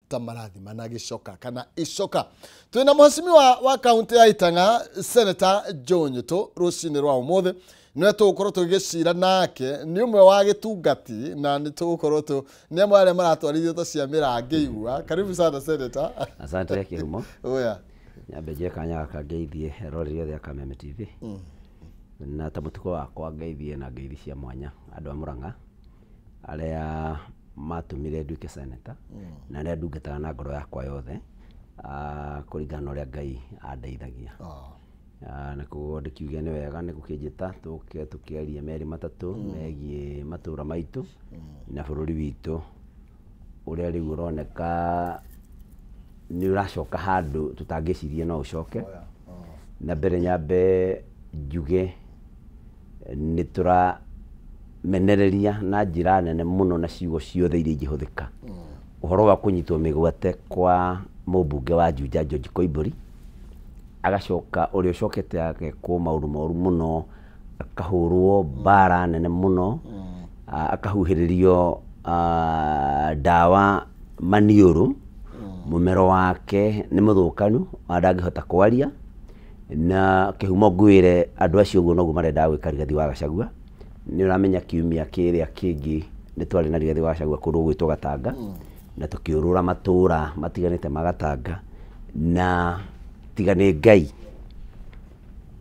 Ta marathima na gĩcoka kana icoka. Twĩna mheshimiwa wa kaunti ya Itang'a, Senator Joe Nyutu, rũcinĩ rwa ũmũthĩ nĩwe tũgũkorwo tũgĩcira nake. Nĩ ũmwe wa gĩtungati na nĩ tũgũkorwo tũ nĩ amwe arĩa maratwarithia ta cia mĩrangĩ igua. Karibu sana, Senator. Asante, Kĩhumo. Oya. Nyambe njoe kanya gaka ngeithie eroreri othe a Kameme TV, na ta mũtugo wakwa ngeithie na ngeithi cia mwanya andũ a Murang'a arĩa matũmire nduĩke senator na arĩa ndungataga na ngoro yakwa yothe, kũringana na ũrĩa Ngai andeithagia. Na koguo ndĩkiuge nĩ wega nĩ gũkĩnjĩta tũke tũkĩarie merĩ matatũ megiĩ matũra maitũ na bũrũri witũ, ũrĩa rĩu ũroneka nĩ ũracoka handũ tũtangĩcirie no ũcoke. Na mbere nyambe njuge nĩ tũramenereria na njĩra nene mũno na ciugo ciothe iria ingĩhũthĩka ũhoro wa kũnyitwo mĩgwate kwa mũmbunge wa Juja, George Koimbũri, agacoka ũrĩa ũcokete agekwo maũndũ moru mũno, akahũrwo mbara nene mũno, akahuhĩrĩrio ndawa maniũrũ, mũmero wake nĩ mũthũkanu ona ndangĩhota kwaria. Na Kĩhumo, ngwĩre andũ acio ũguo noguo marendaga gwĩka Rigathi wa Gachagua. Nĩ ũramenya kiumia kĩrĩa kĩngĩ nĩ twarĩ na Rigathi wa Gachagua kũndũ gwĩtwo Gatanga, na tũkĩũrũra matũra matiganĩte ma Gatanga, na tiga nĩ Ngai,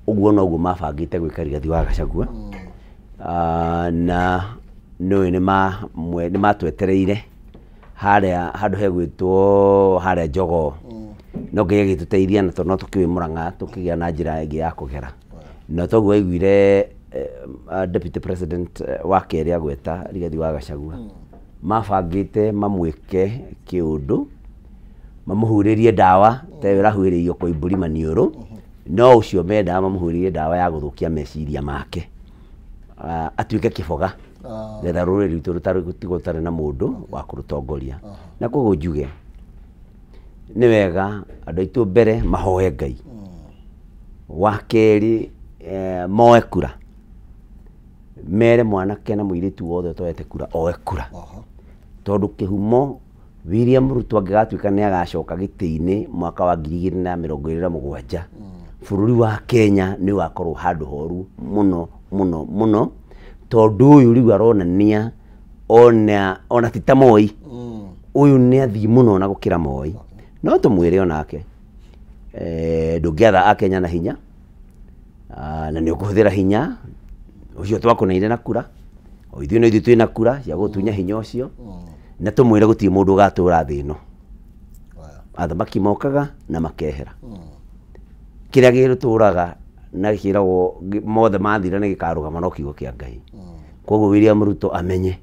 ũguo noguo mabangĩte gwĩka Rigathi wa Gachagua. Na nĩũĩ nĩ matwetereire harĩa handũ hegwĩtwo harĩa Jogoo, no Ngai agĩtũteithia na tondũ no tũkĩũĩ Mũrang'a tũkĩgĩa na njĩra ĩngĩ ya kũgera. Na toguo waiguire Deputy President wa kerĩ agweta Rigathi wa Gachagua, mabangĩte mamwĩke kĩũndũ, mamũhurĩrie ndawa ta ĩyo ĩrahuhĩrĩrio Koimbũri maniũrũ, no ũcio mendaga mamũhurĩrie ndawa ya gũthũkia meciria make, atuĩke kĩboga, getha rũrĩrĩ rwitũ rũtigwo rũtarĩ na mũndũ wa kũrũtongoria. Na koguo njuge nĩ wega andũ aitũ mbere mahoe Ngai, wa kerĩ moe kura, mere mwanake na mũirĩtu wothe ũtoete kura oe kura, tondũ Kĩhumo, William Ruto angĩgatuĩka nĩ agacoka gĩtĩ-inĩ mwaka wa 2027, bũrũri wa Kenya nĩ ũgakorwo handũ horu mũno mũno mũno, tondũ ũyũ rĩu aronania ona ti ta Moi. Ũyũ nĩ athiĩ mũno na gũkĩra Moi. No tũmwĩre onake, ndũngĩatha Akenya na hinya. Na nĩ ũkũhũthĩra hinya ũcio twakũneire na kura, o ithuĩ no ithuĩ twĩna kura cia gũtunya hinya ũcio. Na tũmwĩre gũtirĩ mũndũ ũgatũra thĩ ĩno. Athamaki mokaga na makehera. Kĩrĩa gĩtũraga na kĩragwo mothe mathira nĩ gĩkarũgama no kiugo kĩa Ngai. Koguo William Ruto amenye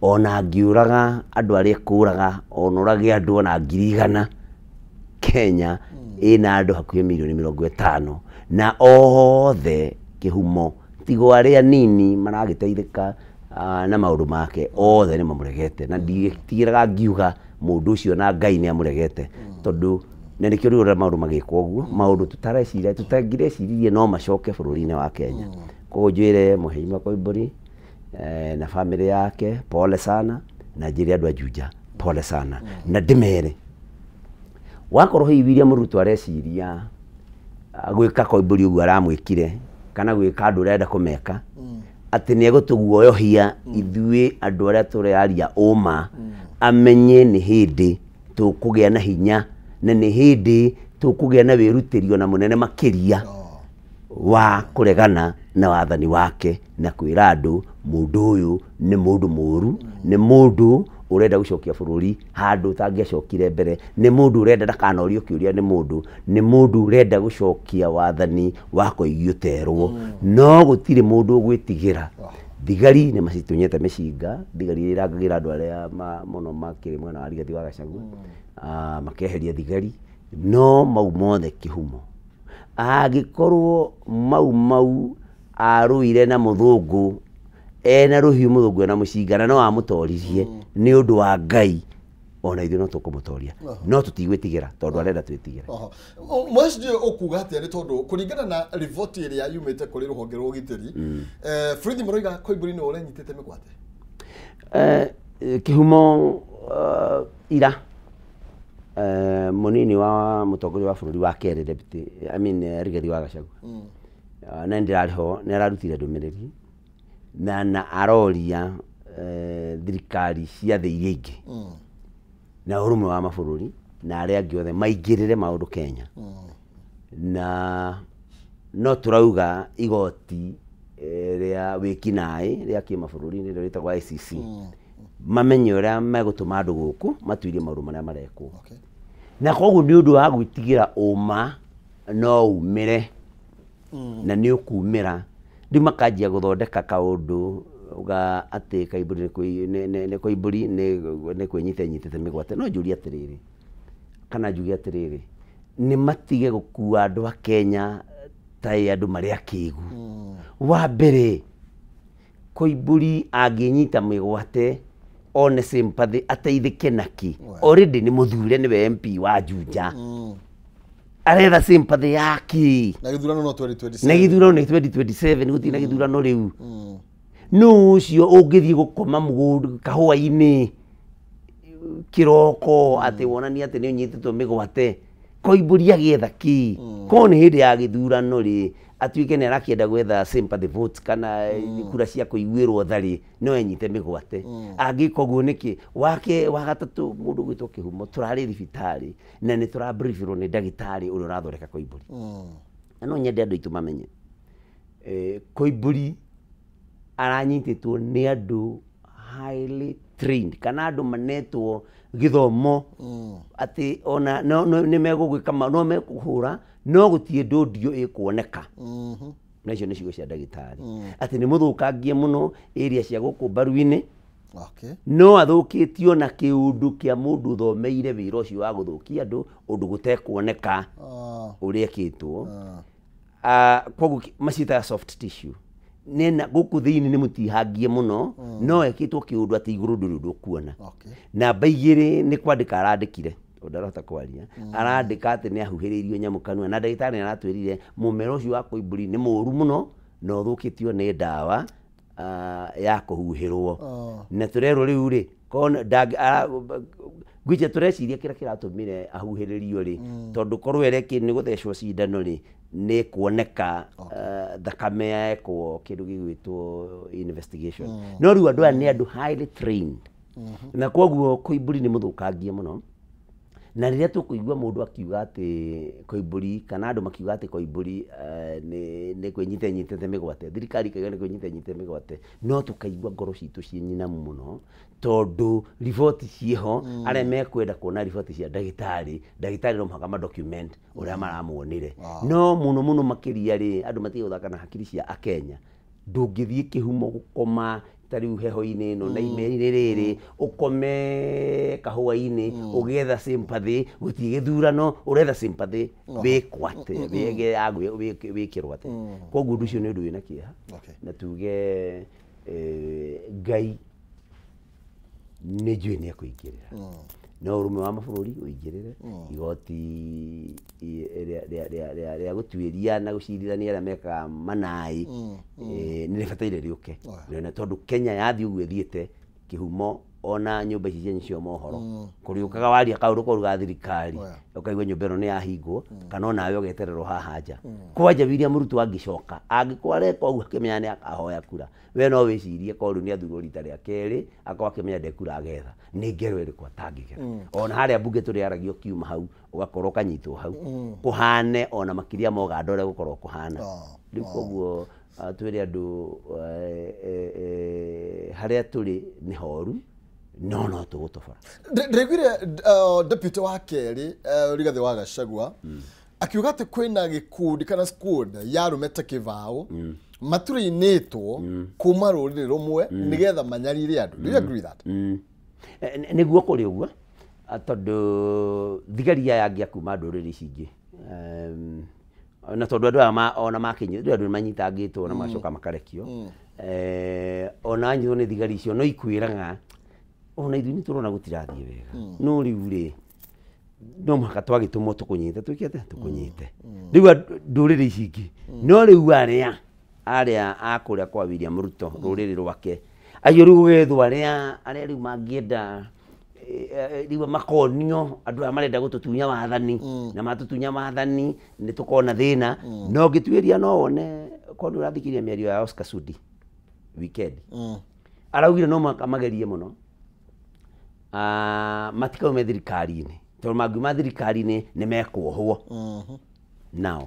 ona angĩũraga andũ arĩa ekũraga, ona ũrage andũ ona 100,000, Kenya ĩna andũ hakuhĩ mirioni 50, na othe, Kĩhumo, tigo arĩa nini maragĩteithĩka na maũndũ make, othe nĩ mamũregete. Na nditigĩraga ngiuga mũndũ ũcio na Ngai nĩ amũregete, tondũ na nĩkĩo rĩu ũrĩa maũndũ magĩkwo ũguo, maũndũ tũtareciria tũtangĩreciririe no macoke bũrũri-inĩ wa Kenya. Koguo njwĩre Mũhĩmba Koimbũri na family yake pole sana, na njĩre andũ a Juja pole sana, na ndĩmere wakorwo hihi William Ruto areciria gwĩka Koimbũri ũguo aramwĩkire kana gwĩka andũ ũrenda kũmeka atĩ nĩ egũtũguoyohia ithuĩ andũ arĩa tũraria ũma, amenye nĩ hĩndĩ tũkũgĩa na hinya na nĩ hĩndĩ tũkũgĩa na wĩrutĩri ona mũnene makĩria wa kũregana na wathani wake na kwĩra andũ mũndũ ũyũ nĩ mũndũ mũru, nĩ mũndũ ũrenda gũcokia bũrũri handũ ũtangĩacokire mbere, nĩ mũndũ ũrenda ndakanorio kĩũria nĩ mũndũ, nĩ mũndũ ũrenda gũcokia wathani wa koigi ũterwo. No gũtirĩ mũndũ ũgwĩtigĩra. Thigari nĩ macitunyĩte mĩcinga, thigari iria irangagĩra andũ arĩa mũno makĩrĩ mwena wa Rigathi wa Gachagua. Makeheria thigari. No mau mothe, Kĩhumo, angĩkorwo Mau Mau arũire na mũthũngũ ena rũhiũ, mũthũngũ ena mũcinga, na no amũtoririe, nĩ ũndũ wa Ngai ona ithuĩ no tũkũmũtoria. No tũtigwĩtigĩra tondũ arenda twĩtigĩre. Mweci ũkuga atĩa? Nĩ tondũ kũringana na riboti ĩrĩa yumĩte kũrĩ rũhonge rwa ũgitĩri, borithi maroiga Koimbũri nĩwe ũrenyitĩte mĩgwate. Kĩhumo, ira Munini wa mutongoria wa bururi wa kerĩ, deputy, I mean, Rigathi wa Gachagua, na ndirarĩ ho, nĩ ararutire ndũmĩrĩri na aroria thirikari cia thĩ iria ingĩ na ũrũmwe wa mabũrũri na arĩa angĩ othe maingĩrĩre maũndũ Kenya. Na no tũrauga igoti rĩa wĩkinaĩ rĩa kĩmabũrũri nĩrĩo rĩtagwo ICC mamenye ũrĩa megũtũma andũ gũkũ matuirie maũndũ marĩa marekwo. Na koguo nĩ ũndũ wa gwĩtigĩra ũma no umĩre na nĩ ũkumĩra, rĩu makanjia gũthondeka kaũndũ ga atĩ Kaimbũri nĩ Koimbũri nĩ kwĩnyita ĩnyitĩte mĩgwate. No njũrie atĩrĩrĩ, kana njuge atĩrĩrĩ, nĩ matige gũkua andũ a Kenya ta andũ marĩ akĩgu. Wa mbere, Koimbũri angĩnyita mĩgwate one sympathy ateithĩke naki? Already nĩ mũthure, nĩwe MP wa Juja, aretha sympathy yaki? Na gĩthurano no 2027. Na gĩthurano nĩ 2027, gũtirĩ na gĩthurano rĩu. Nũ ũcio ũngĩthiĩ gũkoma mũgũnda kahũa-inĩ kĩroko atĩ wonanie atĩ nĩ ũnyitĩtwo mĩgwate? Koimbũri agĩetha kĩ? Korwo nĩ hĩndĩ ya gĩthurano rĩ, atuĩke nĩ arakĩenda gwetha sympathy votes kana kura cia kũiguĩrwo tha rĩ, no enyite mĩgwate. Angĩka ũguo nĩkĩ? Wake wa gatatũ, mũndũ ũgwĩtwo Kĩhumo, tũrarĩ thibitarĩ na nĩ tũrabriefirwo nĩ ndagĩtarĩ ũrĩa ũrathondeka Koimbũri. Na no nyende andũ aitũ mamenye, Koimbũri aranyitĩtwo nĩ andũ highly trained kana andũ manetwo gĩthomo atĩ ona no nĩ megũgwĩka, no mekũhũra, no gũtirĩ ndũndio ĩkuoneka. Na icio nĩ ciugo cia ndagĩtarĩ atĩ nĩ mũthũkangie mũno area cia gũkũ mbaru-inĩ. No athũkĩtio na kĩũndũ kĩa mũndũ ũthomeire wĩra ũcio wa gũthũkia andũ ũndũ gũtekuoneka ũrĩa ĩkĩtwo. Koguo maciĩtaga soft tissue, nena gũkũ thĩinĩ nĩ mũtihangie mũno, no ekĩtwo kĩũndũ atĩ igũrũ ndũrĩ ũndũ ũkuona. Namba igĩrĩ, nĩ kwandĩka arandĩkire tondũ ndarahota kwaria, arandĩka atĩ nĩ ahuhĩrĩirio nyamũ kanua, na ndagĩtarĩ nĩ aratwĩrire mũmero ũcio wa Koimbũri nĩ mũũru mũno na ũthũkĩtio nĩ ndawa ya kũhuhĩrwo. Na tũrerwo rĩu rĩ ngwĩcia tũreciria kĩrĩa kĩratũmire ahuhĩrĩrio rĩ, tondũ korwo erekĩ nĩ gũthecwo cindano rĩ, nĩ kuoneka thakame yekwo kĩndũ gĩgwĩtwo investigation. No rĩu andũ aya nĩ andũ highly trained, na koguo Koimbũri nĩ mũthũkangie mũno. Na rĩrĩa tũkũigua mũndũ akiuga atĩ Koimbũri, kana andũ makiuga atĩ Koimbũri nĩ kwĩnyita ĩnyitĩte mĩgwate, thirikari ĩkauga nĩ kwĩnyita ĩnyitĩte mĩgwate, no tũkaigua ngoro citũ ciĩ nyinamu mũno, tondũ riboti ciĩho. Arĩa mekwenda kuona riboti cia ndagĩtarĩ, ndagĩtarĩ no mũhaka ma document ũrĩa maramuonire. No mũno mũno makĩria rĩ, andũ matige gũthaka na hakiri cia Akenya. Ndũngĩthiĩ Kĩhumo gũkoma ta rĩu heho-inĩ ĩno na ime-inĩ rĩrĩ, ũkome kahũa-inĩ ũgĩetha sympathy. Gũtirĩ gĩthurano, ũretha sympathy wĩkwate wĩkĩrwo atĩ. Koguo ũndũ ũcio nĩ ũndũ wĩna kĩeha. Na tuge Ngai nĩ njũĩ nĩ ekũingĩrĩra, no ũrũmwe wa mabũrũri ũingĩrĩre, igoti rĩa gũtuĩria na gũcirithania arĩa mekaga manaĩ nĩ rĩbataire rĩũke. Na tondũ Kenya yathiĩ ũguo ĩthiĩte, Kĩhumo ona nyũmba ici cianyu cia mohoro kũrĩũkaga waria kaũndũ koru ga thirikari, ũkaigua nyũmba ĩno nĩ yahingwo, kana onawe ũgetererwo haha nja. Kwanja William Ruto angĩcoka, angĩkorwo areka ũguo akĩmenya nĩ akahoya kura, we no wĩcirie korwo rĩu nĩ athurwo rita rĩa kerĩ, akorwo akĩmenya ndekura agetha nĩ ngero ĩrĩkũ atangĩgera. Ona harĩa mbunge tũrĩaragia, ũkiuma hau ũgakorwo ũkanyitwo hau kũhane ona makĩria ma Ũganda ũrĩa gũkorwo kũhana rĩu. Koguo twĩre andũ harĩa tũrĩ nĩ horu, no tũgũtobora. Ndĩraiguire deputy wa kerĩ, Rigathĩ wa Gachagua, akiuga atĩ kwĩna gĩkundi kana squad ya arũme ta kĩbaũ maturĩinĩtwo kuma rũrĩrĩ rũmwe nĩgetha manyarire andũ. Do you agree that? Nĩguo kũrĩ ũguo, tondũ thigari aya angĩ a kuma ndũrĩrĩ ici ingĩ, na tondũ andũ aya ona makinyio, andũ nĩ manyitangĩtwo na magacoka makarekio. Ona anyitwo nĩ thigari icio, no ikwĩraga ona ithuĩ nĩ tũrona gũtirathiĩ wega, no rĩu rĩ, no mũhaka twagĩtũmwo tũkũnyite, twĩke atĩa tũkũnyite rĩu ndũrĩrĩ ici ingĩ. No rĩu arĩa a kũrĩa kwa William Ruto, rũrĩrĩ rwake, acio rĩu gũgethwo arĩa rĩu mangĩenda Rĩu makonio andũ aya marenda gũtũtunya wathani na matũtunya wathani nĩ tũkona thĩna. No ngĩtuĩria no wone korwo nĩ ũrathikĩrĩria mĩario ya Oscar Sudi weekend, araugire no mũhaka magerie mũno matikaume thirikari-inĩ, tondũ mangiuma thirikari-inĩ nĩ mekuohwo. Nao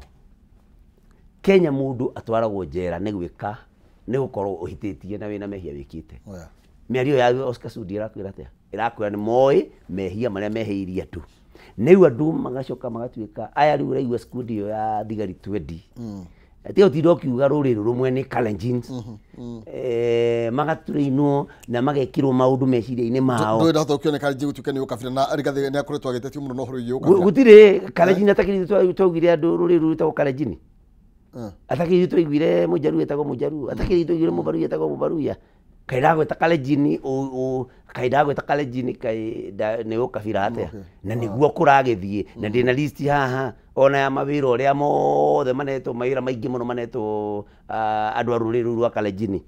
Kenya mũndũ atwaragwo njera nĩ gwĩka nĩ gũkorwo ũhĩtĩtie na wĩna mehia wĩkĩte. Mĩario ya Oscar Sudi ĩrakwĩra atĩa? Ĩrakwĩra nĩ moĩ mehia marĩa mehĩirie andũ. Rĩu andũ magacoka magatuĩka aya rĩu ũraigua skundi ĩyo ya thigari 20 tiga ũtinda ũkiuga rũrĩrĩ rũmwe nĩ Kalenjins, magatũrĩinwo na magekĩrwo maũndũ meciria-inĩ mao. Ndũrĩ ũkĩoneka rĩngĩ gũtuĩka nĩ ũkabira na Rigathi nĩ akoretwo agĩtetio mũno na ũhoro wĩgiĩ ũkabira. Gũtirĩ Kalenjin atakĩrĩ twaugire andũ rũrĩrĩ rũu rwĩtagwo Kalenjin. Atakĩrĩ twaiguire Mũjaruo etagwo Mũjaruo, atakĩrĩ twaiguire Mũbaruya etagwo Mũbaruya. Kaĩ ndagwĩta Kalenjin, kaĩ ndagwĩta Kalenjin, kaĩ nĩ ũkabira atĩa? Na nĩguo kũragĩthiĩ na ndĩna list haha ona ya mawĩra ũrĩa mothe manetwo, mawĩra maingĩ mũno manetwo andũ a rũrĩrĩ rũu rwa Kalenjin.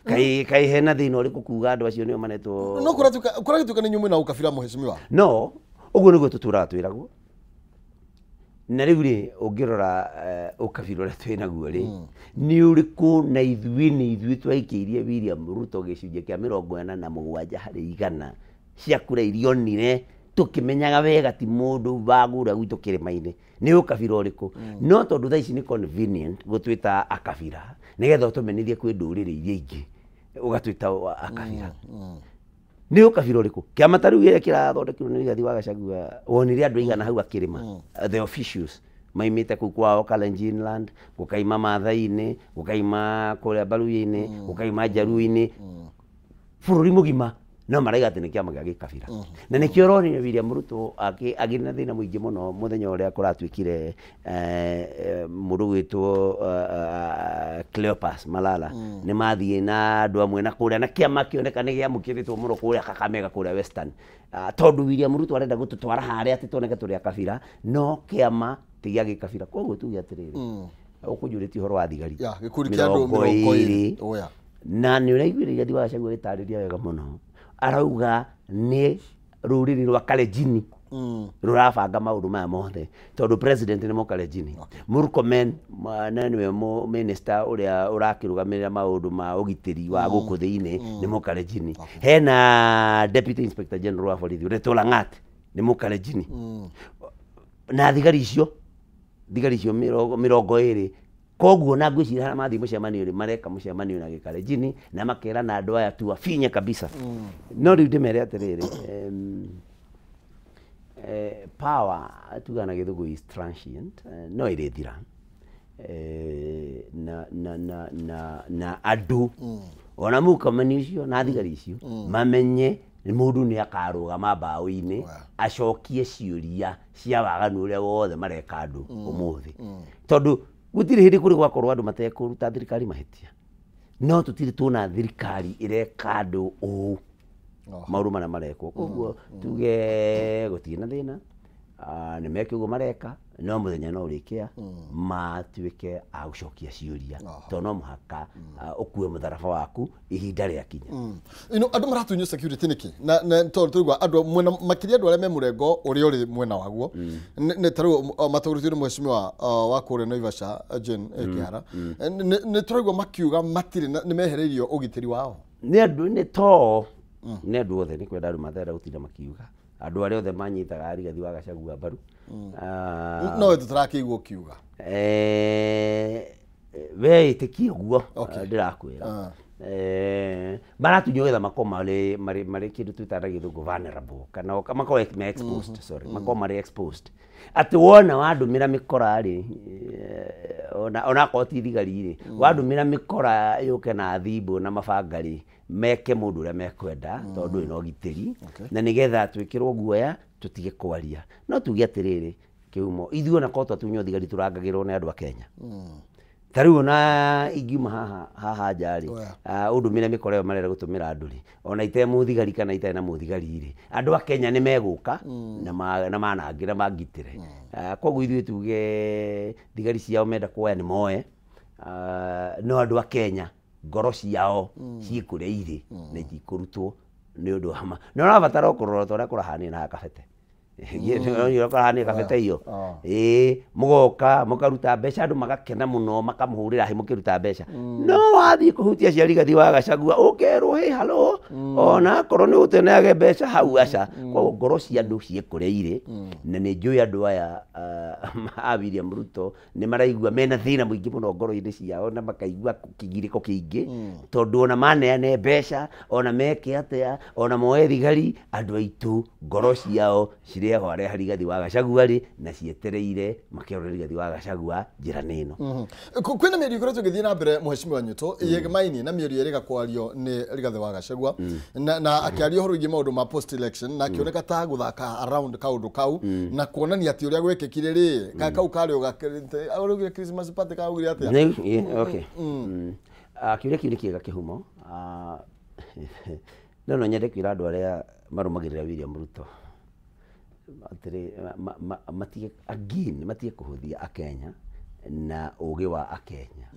Kaĩ hena thĩna ũrĩkũ kuga andũ acio nĩo manetwo? No kũragĩtuĩka nĩ inyuĩ mwĩna ũkabira mũhecimiwa? No ũguo nĩguo tũtũraga twĩragwo. Na rĩu rĩ ũngĩrora ũkabira ũrĩa twĩnaguo rĩ nĩ ũrĩkũ, na ithuĩ nĩ ithuĩ twaikĩirie William Ruto gĩcunjĩ kĩa 47 harĩ igana cia kura iria onire, tũkĩmenyaga wega ti mũndũ wagũra gwitũ kĩrĩma-inĩ nĩ ũkabira ũrĩkũ. No tondũ thaa ici nĩ convenient gũtwĩta akabira nĩgetha ũtũmenithie kwĩ ndũrĩrĩ iria ingĩ ũgatwĩta akabira. Nĩ ũkabira ũrĩkũ? Kĩama ta rĩu gĩrĩa kĩrathondekirwo nĩ Rigathi wa Gachagua wonire andũ aigana hau akĩrĩma, the officials maimĩte kũu kwao Kalenjin land, gũkaima Maathai-inĩ, gũkaima kũrĩa Baruya-inĩ, gũkaima Njaruo-inĩ, bũrũri mũgima no maraiga atĩ nĩ kĩama gĩa gĩkabira. Na nĩkĩo ũronire William Ruto agĩ na thĩna mũingĩ mũno mũthenya ũrĩa kũratuĩkire mũndũ gwĩtwo Cleopas Malala nĩ mathiĩ na andũ amwe na kũrĩa, na kĩama kĩoneka nĩ gĩamũkĩrĩtwo mũno kũrĩa Kakamega kũrĩa Western, tondũ William Ruto arenda gũtũtwara harĩa atĩ tuoneke tũrĩ akabira, no kĩama ti gĩa gĩkabira. Koguo tuge atĩrĩrĩ, ũkũnjũrĩtie ũhoro wa thigari gĩkundi kĩa andũ 20, na nĩ ũraiguire Rigathi wa Gachagua agĩtarĩria wega mũno, arauga nĩ rũrĩrĩ rwa Kalenjin rũrabanga maũndũ maya mothe tondũ president nĩ Mũkalenjin. Murkomen na nĩwe minister ũrĩa ũrakĩrũgamĩrĩra maũndũ ma ũgitĩri wa gũkũ thĩinĩ nĩ Mũkalenjin. Hena deputy inspector general wa borithi ũretwo Lang'at nĩ Mũkalenjin. Na thigari icio 20 koguo na ngwĩciria harĩa mathiĩ mũcemanio rĩ mareka mũcemanio na gĩkalenjini na makera na andũ aya tu afinye kabisa. No rĩu ndĩmere atĩrĩrĩ, power tuga na gĩthũngũ is transient, no ĩrĩthira na andũ ona mũkamani ũcio na thigari icio mamenye mũndũ nĩ akarũgama mbaũ-inĩ acokie ciũria cia waganu ũrĩa wothe mareka andũ ũmũthĩ, tondũ gũtirĩ hĩndĩ kũrĩ gwakorwo andũ matekũruta thirikari mahĩtia, no tũtirĩ tuona thirikari ĩreka andũ ũũ maũndũ marĩa marekwo. Koguo tuge gũtirĩ na thĩna, nĩ meke ũguo mareka, no mũthenya no ũrĩkĩa matuĩke a gũcokia ciũria, tondũ no mũhaka ũkue mũtharaba waku ihinda rĩakinya. Ino andũ maratunywo security nĩkĩ? Na tondũ tũraigua andũ mwena makĩria andũ arĩa me mũrengo ũrĩa ũrĩ mwena waguo nĩ ta rĩu matũgũrĩtio nĩ mheshimiwa wa kũrĩa Naivasha Jane Kĩhara, nĩ tũraigua makiuga matirĩ nĩ mehereirio ũgitĩri wao. Nĩ andũ nĩ to nĩ andũ othe nĩ kwenda andũ matenda gũtinda makiuga andũ arĩa othe manyitaga Rigathi wa Gachagua mbaru. No tũtarakĩigua ũkiuga we ĩtĩkie ũguo ndĩrakwĩra, maratunywo getha makorwo marĩ kĩndũ twĩtaga na gĩthũngũ vulnerable, kana makorwo me exposed, sorry, makorwo marĩ exposed atĩ wona wandũmĩra mĩkora rĩ, ona akorwo ti thigari rĩ, wandũmĩra mĩkora yũke na thimbo na mabanga rĩ, meke mũndũ ũrĩa mekwenda tondũ ndũrĩ na ũgitĩri, na nĩgetha twĩkĩrwo guoya tũtige kwaria. No tuge atĩrĩrĩ kĩhumo, ithuĩ ona korwo twatunywo thigari tũrangagĩrwo nĩ andũ a Kenya. Ta rĩu ona ingiuma haha nja rĩ, ũndũmĩre mĩkora ĩyo marenda gũtũmĩra andũ rĩ, ona itarĩ mũthigari kana itarĩ na mũthigari rĩ, andũ a Kenya nĩ megũka na manangĩre mangitĩre. Koguo ithuĩ tuge thigari ciao menda kuoya nĩ moe, no andũ a Kenya ngoro ciao ciĩ kũrĩa irĩ na itikũrutwo Nĩ ũndũ wa ma na ũrabatara o kũrora ta ũrĩa kũrahanio na kabete kũrahanio kabete iyo. Ĩĩ, mũgoka mũkaruta mbeca, andũ magakena mũno, makamũhũrĩra hĩ mũkĩruta mbeca. No wathiĩ kũhutia cia Rigathi wa Gachagua ũkerwo hĩ halo, ona akorwo nĩ ũteneage mbeca hau aca. Koguo ngoro cia andũ ciĩ kũrĩa irĩ, na nĩ njũĩ andũ aya a William Ruto nĩ maraigua mena thĩna mũingĩ mũno ngoro-inĩ ciao, na makaigua kĩgirĩko kĩingĩ, tondũ ona maneane mbeca, ona meke atĩa, ona moe thigari, andũ aitũ ngoro ciao cirĩ o harĩa Rigathi wa Gachagua rĩ, na cietereire makĩrora Rigathi wa Gachagua njĩra nĩ ĩno. Kwĩna mĩario ĩkoretwo ĩgĩthiĩ na mbere mheshimiwa Nyuto yegemaini na mĩario ĩrĩga kwario nĩ Rigathi wa Gachagua, na akĩaria ũhoro wĩgiĩ maũndũ ma post election, na akĩoneka ta gũthaka around kaũndũ kau na kuonania atĩ ũrĩa gwĩkĩkire rĩ, kau karĩ ũgaugire Christmas party kaugire atĩa? Okay. Kĩũria kĩu nĩ kĩega kĩhumo. No nyende kwĩra andũ arĩa marũmagĩrĩra William Ruto atĩrĩ, matige again, matige kũhũthia Akenya na ũgĩ wa Akenya.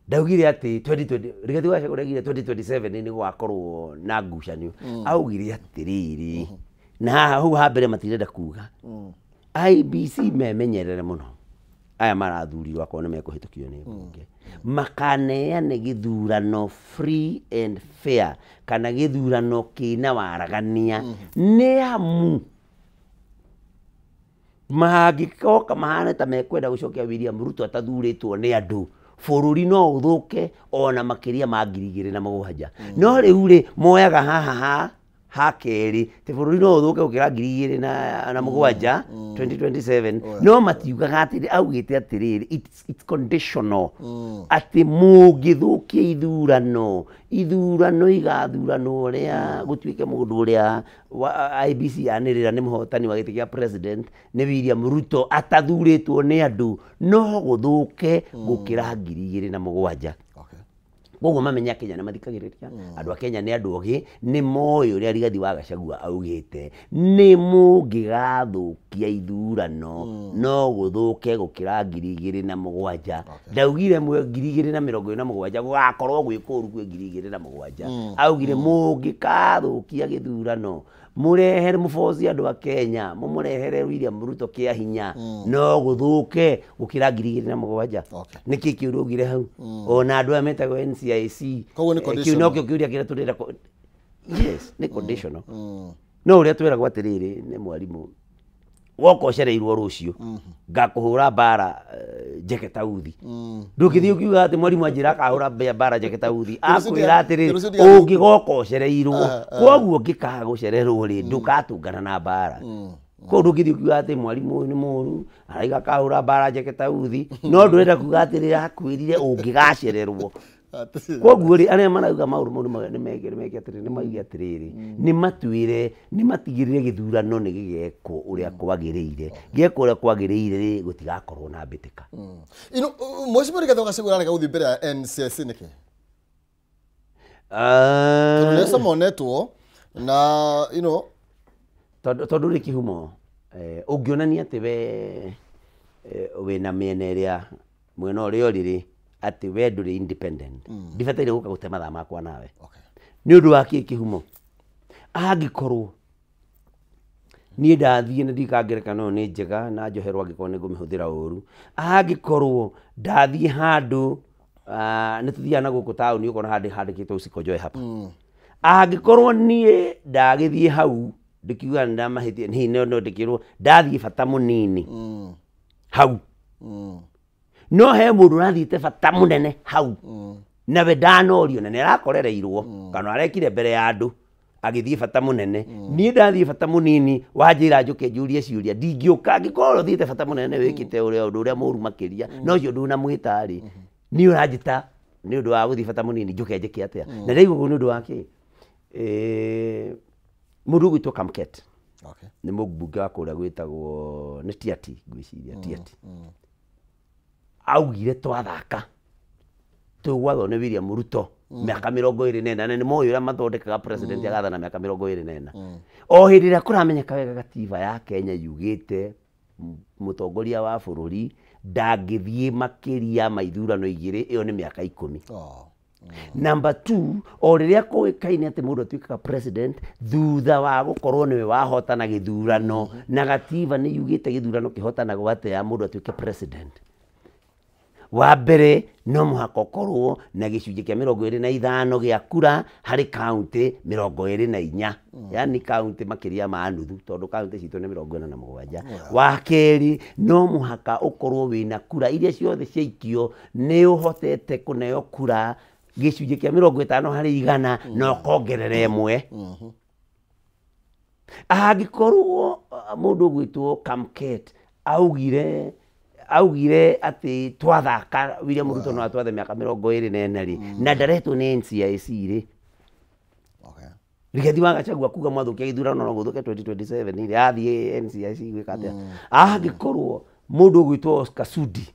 Ndaugire atĩ 2020 Rigathi wa Gachagua ndaugire 2027 nĩ gũgakorwo na ngucanio. Augire atĩrĩrĩ, na haha hau ha mbere matirenda kuga IEBC memenyerere mũno, aya marathurirwo akorwo nĩ mekũhĩtũkio nĩ mbunge, makaneane gĩthurano free and fair, kana gĩthurano kĩna waragania, nĩ amu mangĩkoka mahane ta mekwenda gũcokia William Ruto atathurĩtwo nĩ andũ, bũrũri no ũthũke ona makĩria ma 2007. No rĩu rĩ, moyaga haha ha kerĩ ti bũrũri no ũthũke gũkĩra 2007 2027, no matiugaga atĩrĩ, augĩte atĩrĩrĩ, it's conditional, atĩ mũngĩthũkia ithurano, ithurano igathuranwo ũrĩa gũtuĩke mũndũ ũrĩa IEBC yanĩrĩra nĩ mũhotani wa gĩtĩ kĩa president nĩ William Ruto atathurĩtwo nĩ andũ, no gũthũke gũkĩra 2007. Koguo mamenya Kenya nĩ mathikagĩrĩria, andũ a Kenya nĩ andũ ogĩ, nĩ moĩ ũrĩa Rigathi wa Gachagua augĩte, nĩ mũngĩgathũkia ithurano no gũthũke gũkĩra 2007. Ndaugire 2027 gũgakorwo gwĩ kũũru kwĩ 2007. Augire mũngĩkathũkia gĩthurano, mũrehere mũboci andũ a Kenya, mũmũrehere William Ruto kĩa hinya, no gũthũke gũkĩra 2007. Nĩkĩ kĩũria augire hau? Ona andũ aya metagwo NCIC, kĩu nokĩo kĩũria kĩrĩa tũrenda. Yes, nĩ conditional. No ũrĩa twĩragwo atĩrĩrĩ nĩ mwarimũ, woka ũcereirwo rũciũ ngakũhũra mbara njeke tauthi. Ndũngĩthiĩ ũkiuga atĩ mwarimũ anjĩra akahũra mbara njeke tauthi, akwĩra atĩrĩrĩ ũngĩgoka ũcereirwo. Koguo ũngĩkaga gũcererwo rĩ, ndũgatũngana na mbara. Koguo ndũngĩthiĩ ũkiuga atĩ mwarimũ ũyũ nĩ mũũru, araiga akahũra mbara njeke tauthi, no ndũrenda kuga atĩrĩrĩ akwĩrire ũngĩgacererwo. Koguo rĩ, arĩa marauga maũndũ mau nĩ meke atĩrĩrĩ, nĩ mauge atĩrĩrĩ, nĩ matuĩre, nĩ matigĩrĩre gĩthurano nĩ gĩgekwo ũrĩa kwagĩrĩire. Gĩekwo ũrĩa kwagĩrĩire rĩ, gũtigakorwo na mbĩtĩka. Mheshimiwa Rigathi wa Gachagua ararega gũthiĩ mbere ya NCIC nĩkĩ? Tondũ nĩ acamonetwo na tondũ rĩ kĩhumo, ũngĩonania atĩ we wĩna mĩena ĩrĩa mwena ũrĩa ũrĩ rĩ, atĩ we ndũrĩ independent, ndibataire gũka gũte mathaa makwa nawe. Nĩ ũndũ wa kĩ kĩhumo? Angĩkorwo niĩ ndathiĩ na ndika ngerekano nĩ njega na njoherwo angĩkorwo nĩ ngũmĩhũthĩra ũru, angĩkorwo ndathiĩ handũ nĩ tũthiaga na gũkũ taũni ũkona handũ handĩkĩtwo usikonjoe hapa, angĩkorwo niĩ ndagĩthiĩ hau ndĩkiuga nĩ ndamahĩtia, hihi no ndĩkĩrwo ndathiĩ bata mũnini hau, no he mũndũ ũrathiĩte bata mũnene hau nawe ndanorio na nĩarakorereirwo kana arekire mbere ya andũ agĩthiĩ bata mũnene, niĩ ndathiĩ bata mũnini wanjĩra njũke njũrie ciũria, ndingĩũka. Angĩkorwo ũthiĩte bata mũnene wĩkĩte ũrĩa ũndũ ũrĩa mũũru makĩria, no ũcio ndũnamwĩta rĩ, niĩ ũranjĩta nĩ ũndũ wa gũthiĩ bata mũnini njũke njĩke atĩa? Na ndaigua ũguo nĩ ũndũ wa kĩ? Mũndũ ũgwĩtwo Kamket nĩ mũmbunge wa kũrĩa gwĩtagwo nĩ Tiaty, ngwĩciria Tiaty, augire twathaka tũgwathwo nĩ William Ruto mĩaka 24, na nĩ moĩ ũrĩa mathondekaga president agathana mĩaka 24. O hĩndĩ ĩrĩa kũramenyeka wega gatiba ya Kenya yugĩte mũtongoria wa bũrũri ndangĩthiĩ makĩria ma ithurano igĩrĩ, ĩyo nĩ mĩaka 10. Number 2, o rĩrĩa kũĩkaine atĩ mũndũ atuĩkaga president thutha wa gũkorwo nĩwe wahotana gĩthurano, na gatiba nĩ yugĩte gĩthurano kĩhotanagwo atĩa mũndũ atuĩke president. Wa mbere no mũhaka ũkorwo na gĩcunjĩ kĩa 25 gĩa kura harĩ kaunti 24, yani kaunti makĩria ma nuthu, tondũ kaunti citũ nĩ 47. Wa kerĩ no mũhaka ũkorwo wĩna kura iria ciothe ciaikio nĩ ũhotete kũneo kura gĩcunjĩ kĩa 50 harĩ igana na ũkongerera ĩmwe. Angĩkorwo mũndũ ũgwĩtwo Kamket augire atĩ twathaka William Ruto no atwathe mĩaka 24 rĩ, na ndaretwo nĩ NCIC rĩ. Rigathi wa Gachagua kuga mwathũkia gĩthurano no gũthũke 2027 rĩ, athiĩ NCIC gwĩka atĩa? Angĩkorwo mũndũ ũgwĩtwo Oscar Sudi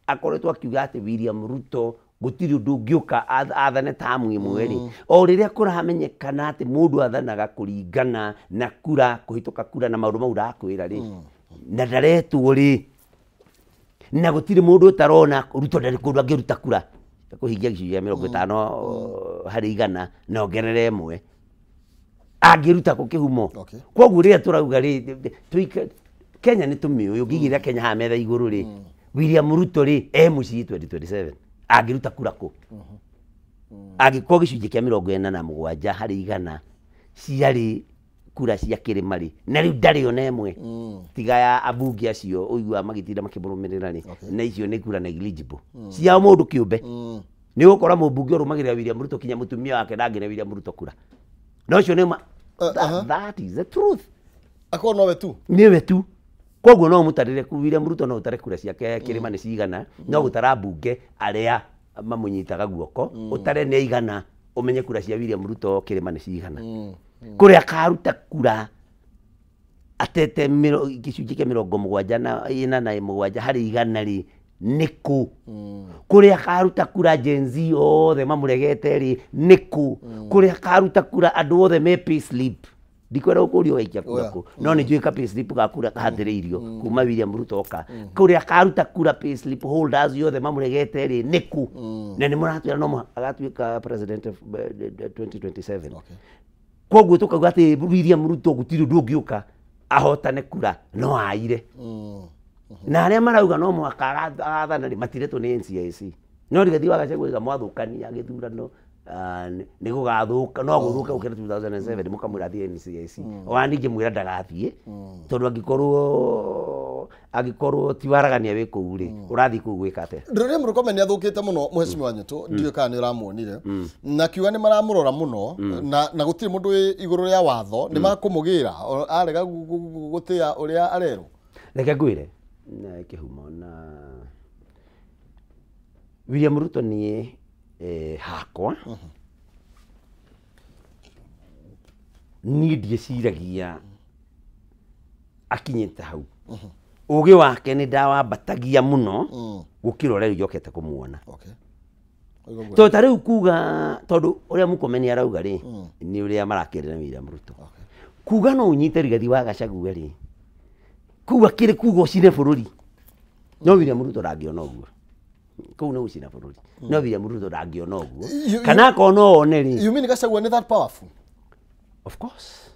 akoretwo akiuga atĩ William Ruto gũtirĩ ũndũ ũngĩũka athane tamu ĩmwe rĩ, o rĩrĩa kũramenyekana atĩ mũndũ athanaga kũringana na kura, kũhĩtũka kura na maũndũ mau ndakwĩra rĩ, na ndaretwo rĩ, na gũtirĩ mũndũ ũtarona Ruto ndarĩ kũndũ angĩruta kura kũhingia gĩcunjĩ kĩa 50 harĩ igana na ongerere ĩmwe, angĩruta kũ kĩhumo? Koguo rĩrĩa tũrauga rĩ, Kenya nĩ tũmĩũĩ, ũngĩigĩrĩra Kenya haha metha igũrũ rĩ, William Ruto rĩ e mũciĩ 2027 angĩruta kura kũ? Angĩkorwo gĩcunjĩ kĩa 47 harĩ igana ciarĩ kura cia kĩrĩma rĩ, na rĩu ndarĩ ona ĩmwe tiga ya abunge acio ũiguaga magĩtinda makĩmũrũmĩrĩra rĩ, na icio nĩ kura negligible cia mũndũ kĩũmbe. Nĩ ũgũkora mũmbunge ũrũmagĩrĩra William Ruto kinya mũtumia wake ndangĩne William Ruto kura, na ũcio nĩ that is the truth. Akorwo nowe tu, nĩwe tu. Koguo no mũtarĩre William Ruto no ũtare kura ciake kĩrĩma nĩ cigana, no gũtara mbunge arĩa mamũnyitaga guoko ũtare nĩ igana, ũmenye kura cia William Ruto kĩrĩma nĩ cigana. Kũrĩa akaruta kura atete gĩcunjĩ kĩa 77 harĩ igana rĩ nĩ kũ? Kũrĩa akaruta kura Gen Z othe mamũregete rĩ nĩ kũ? Kũrĩa akaruta kura andũ othe me payslip, ndikwenda gũkũria ũgaikia kura kũ, no nĩ njũĩ ka payslip ga kura kahatĩrĩirio kuma William Ruto oka. Kũrĩa akaruta kura payslip holders othe mamũregete rĩ nĩ kũ? Na nĩ mũratwĩra no mũhaka agatuĩka president of 2027. Koguo tũkauga atĩ William Ruto gũtirĩ ũndũ ũngĩũka ahotane kura no aire. Na arĩa marauga no mũhaka agathana rĩ matiretwo nĩ NCIC. No Rigathi wa Gachagua oiga mwathũkania gĩthurano nĩ gũgathũka, no gũthũke gũkĩra 2007, mũkamwĩra athiĩ NCIC. Ona ningĩ mwĩra ndagathiĩ tondũ angĩkorwo ti waragania wĩ kũu rĩ, ũrathiĩ kũu gwĩka atĩa? Ndĩrona Murkomen nĩ athũkĩte mũno mũhecimiwa Nyũtũ, ndiũĩ kana nĩ ũramuonire, na kiuga nĩ maramũrora mũno, na gũtirĩ mũndũ wĩ igũrũ rĩa watho, nĩ makũmũgĩra arega gũtĩa ũrĩa arerwo. Reke ngwĩre na kĩhumo na William Ruto niĩ hakwa niĩ ndieciragia akinyĩte hau. Ũgĩ wake nĩ ndawambatagia mũno gũkĩra ũrĩa rĩu njokete kũmuona. Tondũ ta rĩu kuga, tondũ ũrĩa Murkomen arauga rĩ, nĩ ũrĩa marakĩrĩra William Ruto. Kuga no ũnyite Rigathi wa Gachagua rĩ, kuga kĩrĩ kuga ũcine bũrũri, no William Ruto ndangĩona ũguo. Kũu nĩ gũcina bũrũri, no William Ruto ndangĩona ũguo. Kana akorwo no one rĩ. You mean Gachagua nĩ that powerful? Of course.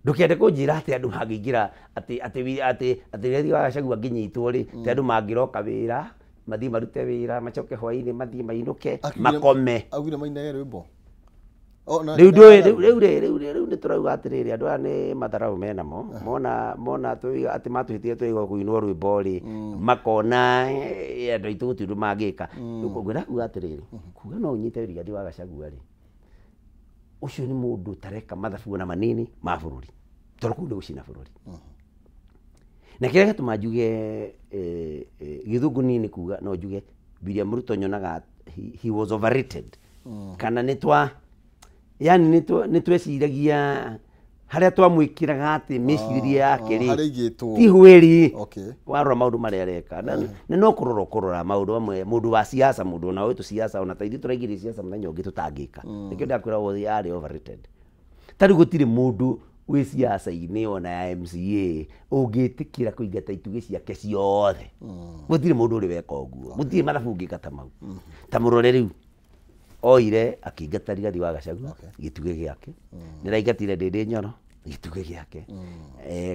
Ndũkĩende kũnjĩra atĩ andũ mangĩingĩra atĩ Rigathi wa Gachagua angĩnyitwo rĩ, atĩ andũ mangĩroka wĩra, mathiĩ marute wĩra, macoke hwaĩ-inĩ mathiĩ mainũke, makome. Augire mainage rwĩmbo. Rĩu ndũĩ, rĩu nĩ tũrauga atĩrĩrĩ, andũ aya nĩ matharaũ menamo, mona atĩ matũhĩtire tũigua kũinwo rwĩmbo rĩ, makona andũ aitũ gũtirĩ ũndũ mangĩka. Ngwenda kuga atĩrĩrĩ, kuga no ũnyite Rigathi wa Gachagua rĩ, ũcio nĩ mũndũ ũtareka mathabu ona manini ma bũrũri, tondũ kũu nĩ gũcina bũrũri. Na kĩrĩa gĩatũma njuge gĩthũngũ niĩ nĩ kuga no njuge William Ruto nyonaga he was overrated. Kana nĩ twa yani nĩ tweciragia harĩa twamwĩkĩraga atĩ mĩcirĩrie yake rĩ ti hwĩri, warora maũndũ marĩa areka na no kũrora ũkũrora maũndũ amwe, mũndũ wa siasa, mũndũ ona wĩtũ siasa, ona ta ithuĩ tũraingĩria siasa mũthenya ũngĩ tũtangĩka. Nĩkĩo ndakwĩra wothe arĩ overrated. Ta rĩu gũtirĩ mũndũ wĩ siasa-inĩ ona ya MCA ũngĩtĩkĩra kũingata itugĩ ciake ciothe. Gũtirĩ mũndũ ũrĩ weka ũguo, gũtirĩ mathabu ũngĩka ta mau. Ta mũrore rĩu Oire akĩingata Rigathi wa Gachagua gĩtugĩ gĩake. Nĩaraingatire Ndĩndĩ Nyoro gĩtugĩ gĩake.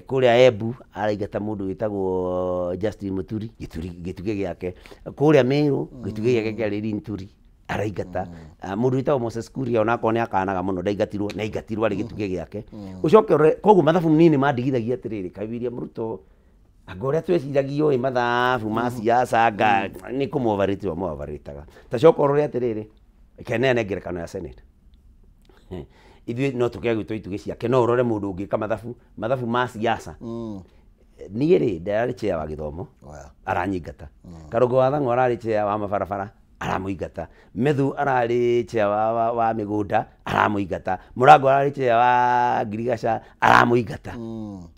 Kũrĩa Embu araingata mũndũ wĩtagwo Justin Muturi gĩtugĩ gĩake. Kũrĩa Meru gĩtugĩ gĩake kĩarĩ Linturi araingata. Mũndũ wĩtagwo Moses Kuria onakorwo nĩ akanaga mũno ndaingatirwo, nĩ aingatirwo arĩ gĩtugĩ gĩake. Ũcoke ũrore koguo mathabu niĩ mandigithagia atĩrĩrĩ, kaĩ William Ruto anga ũrĩa tweciragia ũĩ mathabu ma siasa anga nĩ kũmũovarĩte amũovarĩtaga. Ta coka ũrore atĩrĩrĩ, keneane ngerekano ya Senate. Ithuĩ no tũkĩage gwĩtwo itugĩ ciake, no ũrore mũndũ ũngĩka mathabu ma siasa. Niĩ rĩ ndararĩ chair wa gĩthomo aranyingata. Karũngũ wa Thang'wa ararĩ chair wa mabarabara aramũingata. Methu ararĩ chair wa mĩgũnda aramũingata. Mũrango ararĩ chair wa ngirigaca aramũingata.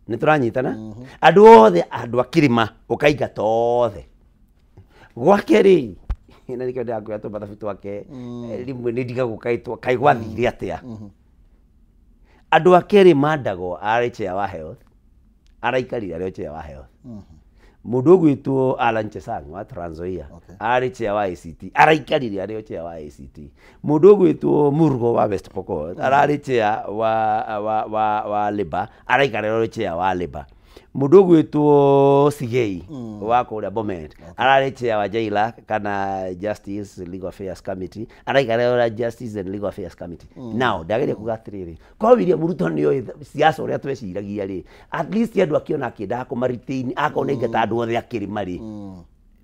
Nĩ tũranyitana? Andũ othe, andũ a kĩrĩma ũkaingata othe. Gwake rĩ, na nĩkĩo ndĩrakwĩra tũmathabu twake rĩmwe nĩ ndigagwo kaĩ gwathire atĩa. Andũ ake rĩ mandagwo arĩ chair wa health, araikarire arĩ chair wa health. Mũndũ ũgwĩtwo Alan Chesang wa Trans Nzoia arĩ chair wa ACT, araikarire arĩ chair wa ACT. Mũndũ ũgwĩtwo Murgo wa West Pokot ararĩ chair wa Labour, araikarire arĩ chair wa Labour. Mũndũ ũgwĩtwo Sigei wa kũrĩa Bomet ararĩ chair wa JLAC kana Justice Legal Affairs Committee, araikarire arĩ Justice and Legal Affairs Committee. Now ndageria kuga atĩrĩrĩ, korwo William Ruto nĩoĩ siasa ũrĩa tweciragia rĩ, at least andũ akĩona akĩendaga kũma-retain, akorwo nĩ aingata andũ othe akĩrĩma rĩ,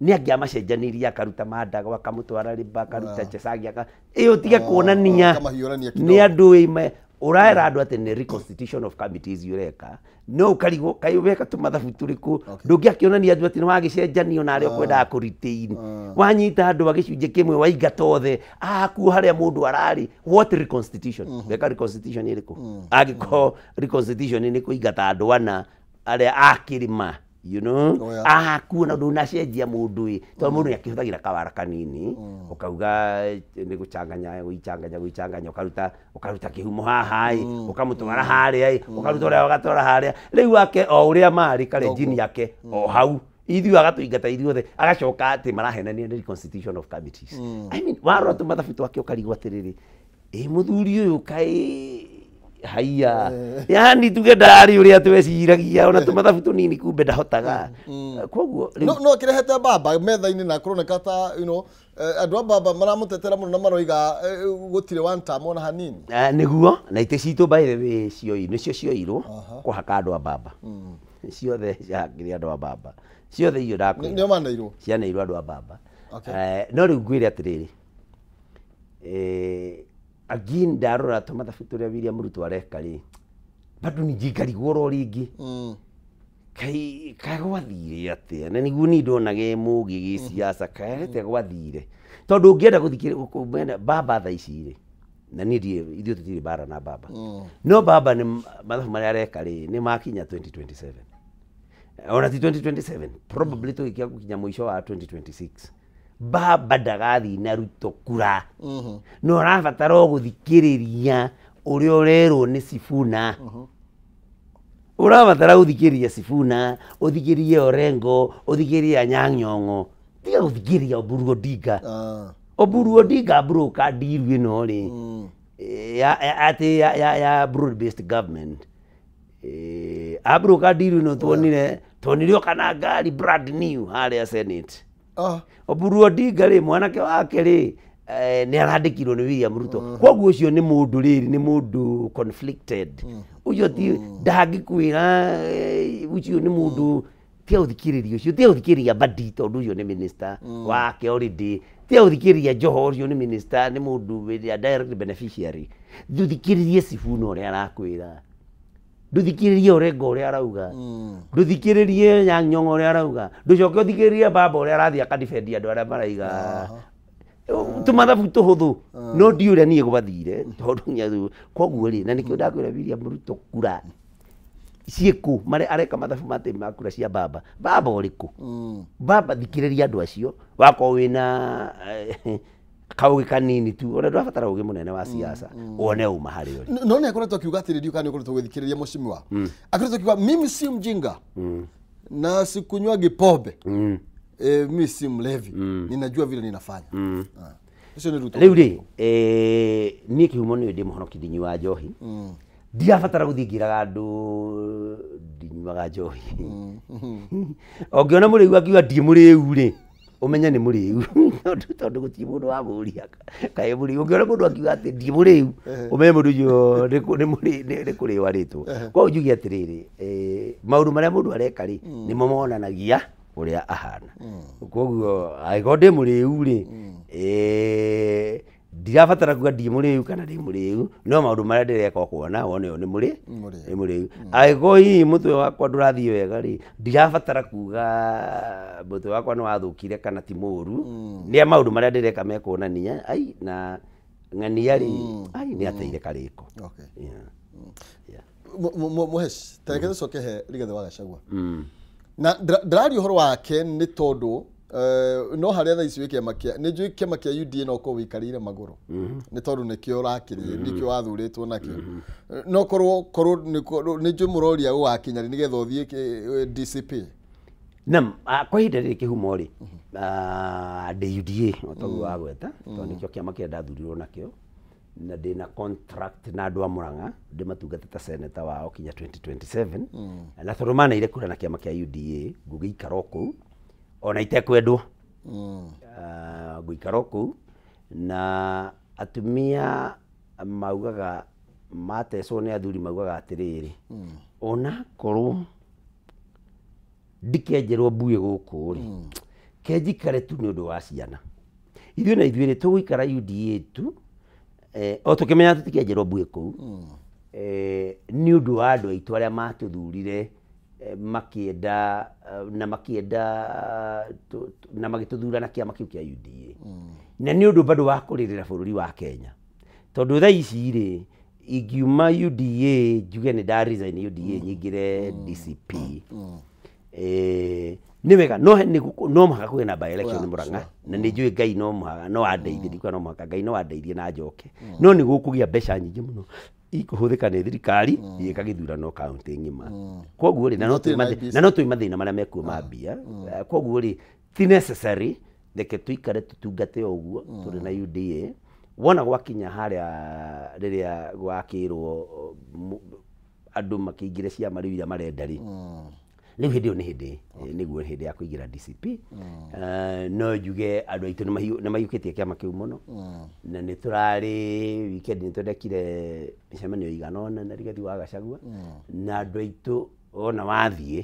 nĩ angĩamacenjanirie akaruta Mandago akamũtwara Labour, akaruta Chesang ĩyo tige kuonania nĩ andũ ĩme ũraera andũ atĩ nĩ reconstitution of committees ũreka, no ũkarigwo kaĩ weka tũmathabu tũrĩkũ, ndũngĩakĩonania andũ atĩ nĩ wagĩcenjanio na arĩa ũkwendaga kũ retain. Wanyita andũ a gĩcunjĩ kĩmwe waingata othe akuo harĩa mũndũ ararĩ, what reconstitution? Weka reconstitution ĩrĩkũ? Angĩkorwo reconstitution nĩ kũingata andũ ana arĩa a kĩrĩma, you know, akuo na ndũnacenjia mũndũ ĩ, tondũ mũndũ nĩ akĩhũthagĩra kawara kanini, ũkauga nĩ gũchanganya, gũichanganya, ũkaruta kĩhumo haha ĩ, ũkamũtwara harĩa ĩ, ũkaruta ũrĩa ũgatwara harĩa. Rĩu ake o ũrĩa marĩ karenjini yake o hau, ithuĩ agatũingata ithuothe, agacoka atĩ marahenania nĩ reconstitution of committees. I mean, warora tũmathabu twake ũkarigwo atĩrĩrĩ, ĩ mũthuri ũyũ kaĩ haiya, yani tuge ndarĩ ũrĩa tweciragia, ona tũmathabu tũnini kumbe ndahotaga. Koguo no kĩrehete baba metha-inĩ na kũroneka ta you know andũ a baba maramũtetera mũno na maroiga gũtirĩ one term ona hanini. Nĩguo na itĩ citũ by the way cioi nĩcio cioirwo kũhaka andũ a baba. Ciothe ciahakire andũ a baba. Ciothe icio ndakwĩra. Nĩo maneirwo. Cianeirwo andũ a baba. No rĩu ngwĩre atĩrĩrĩ, again ndarora tũmathabu tũrĩa William Ruto areka rĩ, bado ningĩ ngarigwo oro rĩngĩ. Kaĩ gwathire atĩa? Na nĩguo niĩ ndonaga ĩ mũũgĩ gĩsiasa, kaĩ atĩa gwathire? Tondũ ũngĩenda gũthikĩrĩria baba thaa ici rĩ, na niĩ ndiĩ, ithuĩ tũtirĩ mbara na baba. No baba nĩ mathabu marĩa areka rĩ, nĩ makinya 2027. Ona ti 2027, probably tũgĩkia gũkinya mũico wa 2026. Baba ndagathiĩ na Ruto kura. No ũrabatara o gũthikĩrĩria ũrĩa ũrerwo nĩ Sifuna. Ũrabatara gũthikĩrĩria Sifuna, ũthikĩrĩrie Orengo, ũthikĩrĩrie Anyang' Nyong'o. Tiga gũthikĩrĩria Oburu Odinga. Oburu Odinga broker deal ĩno rĩ, atĩ ya broad based government. Abroka deal ĩno tuonire kana ngari brand new harĩa Senate. Oburu Odinga rĩ, mwanake wake rĩ, nĩ arandĩkirwo nĩ William Ruto. Koguo ũcio nĩ mũndũ rĩrĩ, nĩ mũndũ conflicted. Ũcio ti ndangĩkwĩra, ũcio nĩ mũndũ tiga gũthikĩrĩria ũcio, tiga gũthikĩrĩria Mbadi tondũ ũcio nĩ minister wake already. Tiga gũthikĩrĩria Joho ũcio nĩ minister, nĩ mũndũ wĩ direct beneficiary. Ndũthikĩrĩrie Sifuna ũrĩa arakwĩra. Ndũthikĩrĩrie Orengo ũrĩa arauga. Ndũthikĩrĩrie Anyang' Nyong'o ũrĩa arauga. Ndũcoke ũthikĩrĩrie baba ũrĩa arathiĩ akadefend andũ arĩa maraiga. Tũmathabu tũhũthũ. No ndiũĩ ũrĩa niĩ gwathire, tondũ nginya koguo rĩ, na nĩkĩo ndakwĩra William Ruto kura ciĩkũ, marĩa areka mathabu ma ma kura cia baba. Baba ũrĩkũ? Baba thikĩrĩria andũ acio, wakorwo wĩna kaũgĩ kanini tu, ona ndũrabatara ũgĩ mũnene wa siasa, wone uma harĩ ũrĩ. No nĩ akoretwo akiuga atĩrĩrĩ, ndiũĩ kana nĩ ũkoretwo ũgĩthikĩrĩria mheshimiwa. Akoretwo akiuga mimi si mjinga na sikunywagi pombe. Mimi si mlevi. Ninajua vile ninafanya. Ũcio nĩ Ruto. Rĩu rĩ, niĩ kĩhumo nĩ ndĩ mũhonoki, ndinyuaga njohi. Ndirabatara gũthiĩ ngĩraga andũ ndinyuaga njohi. Ũngĩona mũrĩu akiuga ndiĩ mũrĩu rĩ, ũmenye nĩ mũrĩu, tondũ gũtirĩ mũndũ wamũria kaĩ mũrĩu. Ũngĩona mũndũ akiuga atĩ ndiĩ mũrĩu, ũmenye mũndũ ũcio nĩ kũrĩo arĩtwo. Koguo njuge atĩrĩrĩ, maũndũ marĩa mũndũ areka rĩ, nĩmo monanagia ũrĩa ahana. Koguo angĩkorwo ndĩ mũrĩu rĩ, ndirabatara kuga ndiĩ mũrĩu kana ndĩ mũrĩu, no maũndũ marĩa ndĩreka ũkuona wone ũyũ nĩ mũrĩ Mũrĩu. nĩ mũrĩu. Angĩkorwo hihi mũtwe wakwa ndũrathiĩ wega rĩ, ndirabatara kuga mũtwe wakwa nĩ wathũkire kana ti mũru. Nĩ maũndũ marĩa ndĩreka mekuonania ai na ng'ania rĩ, ai nĩ ateire karĩko. Okay. Yeah. Yeah. Mũhesh, ta reke tũcoke he Rigathĩ wa Gachagua. Na ndĩraria ũhoro wake nĩ tondũ no harĩa thaa ici wĩ kĩama kĩa, nĩ njũĩ kĩama kĩa UDA no ũkorwo wĩikarĩire magũrũ nĩ tondũ nĩkĩo ũrakĩrĩ, nĩkĩo wathurĩtwo nakĩo. No korwo nĩ njũĩ mũroria gũgakinya rĩ nĩgetha ũthiĩ DCP. Nam, kwa ihinda rĩrĩ kĩhumo rĩ, ndĩ UDA o toguo wagweta, tondũ nĩkĩo kĩama kĩrĩa ndathurirwo nakĩo, na ndĩna contract na andũ a Murang'a ndĩmatungate ta senator wao kinya 2027. Na tondũ maneire kura na kĩama kĩa UDA, ngũgĩikara o kũu ona itekwendwo. Ngũikara o kũu. Na atumia maugaga matecwo nĩ athuri, maugaga atĩrĩrĩ, ona korwo ndikenjerwo mbuĩ gũkũ rĩ, kenjikare tu nĩ ũndũ wa ciana. Ithuĩ na ithuĩ rĩ, tũgũikara UDA tu, o tũkĩmenya tũtikenjerwo mbuĩ kũu, nĩ ũndũ wa andũ aitũ arĩa matũthurire, makĩenda, na makĩenda na magĩtũthura na kĩama kĩu kĩa UDA. Na nĩ ũndũ bado wa kũrĩrĩra bũrũri wa Kenya, tondũ thaa ici rĩ, ingiuma UDA njuge nĩ nda resign UDA nyingĩre DCP, nĩ wega, no no mũhaka kũgĩe na by election Murang'a. Na nĩ njũĩ Ngai no mũhaka no andeithie, ndikuga no mũhaka, Ngai no andeithie na njoke, no nĩ gũkũgĩa mbeca nyingĩ mũno ikũhũthĩka nĩ thirikari igĩka gĩthurano kaunti ng'ima. Koguo rĩ, na no Gũtirĩ na IEBC. na no twĩ mathĩna marĩa mekuo ma mbia. Koguo rĩ, ti necessary, reke tũikare tũtungate o ũguo tũrĩ na UDA. Wona gwakinya harĩa rĩrĩa gwakĩrwo andũ makĩingĩre ciama rĩu iria marenda rĩ, rĩu hĩndĩ ĩyo nĩ hĩndĩ nĩguo hĩndĩ ya kũingĩra DCP. No njuge andũ aitũ nĩ maiyũkĩtie kĩama kĩu mũno, na nĩ tũrarĩ weekend nĩ twendekire mĩcemanio ĩigana ũna na Rigathi wa Gachagua, na andũ aitũ ona wathiĩ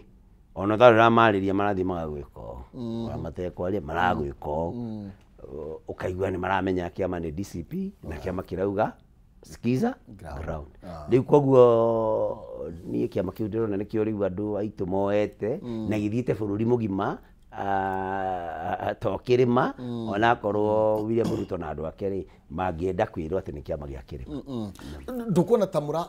ona ũtarĩ ũramarĩria marathiĩ magagwĩka ũũ, ona matekwaria maragwĩka ũũ. Ũkaigua nĩ maramenya kĩama nĩ DCP na kĩama kĩrauga skiza ground. Rĩu koguo niĩ kĩama kĩu ndĩrona nĩkĩo rĩu andũ aitũ moete na gĩthiĩte bũrũri mũgima, to kĩrĩma, onakorwo William Ruto na andũ ake rĩ mangĩenda kwĩrwo atĩ nĩ kĩama gĩa kĩrĩma. Ndũkuona ta mũra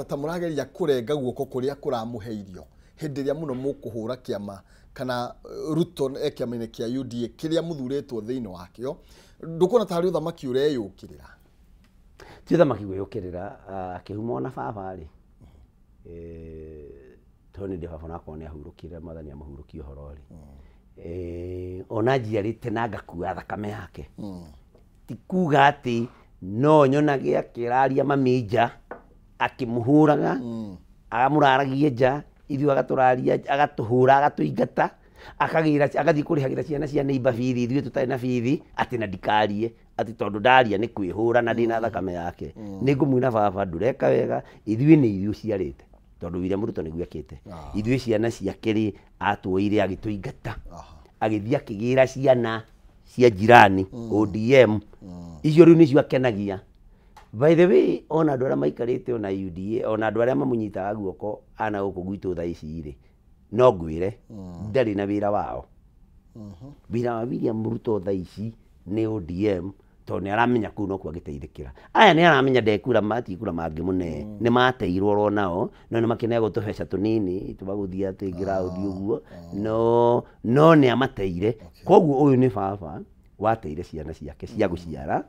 ta mũrageria kũrenga guoko kũrĩa kũramũhe irio hĩndĩ ĩrĩa mũno mũkũhũra kĩama kana Ruto e kĩama-inĩ kĩa UDA kĩrĩa mũthurĩtwo thĩinĩ wakĩo? Ndũkuona ta harĩ ũthamaki ũreyũkĩrĩra? Ti ũthamaki gwĩyũkĩrĩra. Kĩhumo na baba rĩ, tondũ nĩ ndĩ baba onakorwo nĩ ahurũkire, Mwathani amũhurũkie ũhoro rĩ, ona njiarĩte na ngakua thakame yake, ti kuga atĩ no nyonage akĩraria mami nja akĩmũhũraga, akamũraragia nja, ithuĩ agatũraria, agatũhũra, agatũingata, akagĩra, agathiĩ kũrĩhagĩra ciana cia neighbor bithi, ithuĩ tũtarĩ na bithi, atĩ na ndikarie, atĩ tondũ ndaria nĩ kwĩhũra na ndĩna thakame yake. Nĩ ngũmwĩra baba ndũreka wega. Ithuĩ nĩ ithuĩ ũciarĩte, tondũ William Ruto nĩguo ekĩte. Ithuĩ ciana ciake rĩ, atuoire agĩtũingata, agĩthiĩ akĩgĩra ciana cia jirani ODM, icio rĩu nĩcio akenagia. By the way, ona andũ arĩa maikarĩte ona UDA, ona andũ arĩa mamũnyitaga guoko ana gũkũ gwitũ thaa ici rĩ, no ngwĩre ndarĩ na wĩra wao. Wĩra wa William Ruto thaa ici nĩ ODM, tondũ nĩ aramenya kũu nokuo angĩteithĩkĩra. Aya nĩ aramenya ndekura, matikura mangĩmũne, nĩ mateirwo oro nao, no nĩ makĩneagwo tũbeca tũnini tũmagũthiĩ atĩ ground ũguo, no nĩ amateire. Koguo ũyũ nĩ baba wateire ciana ciake cia gũciara,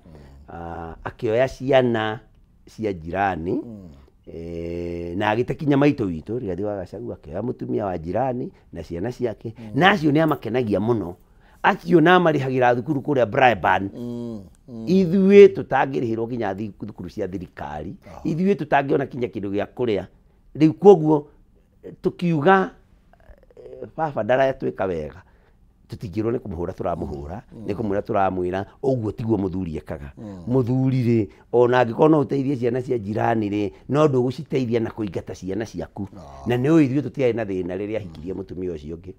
akĩoya ciana cia jirani, na agĩte kinya maitũ witũ Rigathi wa Gachagua, akĩoya mũtumia wa jirani na ciana ciake, na acio nĩ amakenagia mũno. Acio na marĩhagĩra thukuru kũrĩa Braeburn. Ithuĩ tũtangĩrĩhĩrwo nginya thukuru cia thirikari. Ithuĩ tũtangĩona kinya kĩndũ gĩa kũrĩa. Rĩu koguo tukiuga baba ndaratwĩka wega, tũtingĩrwo nĩ kũmũhũra tũramũhũra, nĩ kũmwĩra tũramwĩra ũguo tiguo mũthuri ekaga. Mũthuri rĩ, ona angĩkorwo no ũteithie ciana cia jirani rĩ, no ndũgũciteithia na kũingata ciana ciaku. Na nĩ ũĩ ithuĩ tũtiarĩ na thĩna rĩrĩa ahikirie mũtumia ũcio ũngĩ.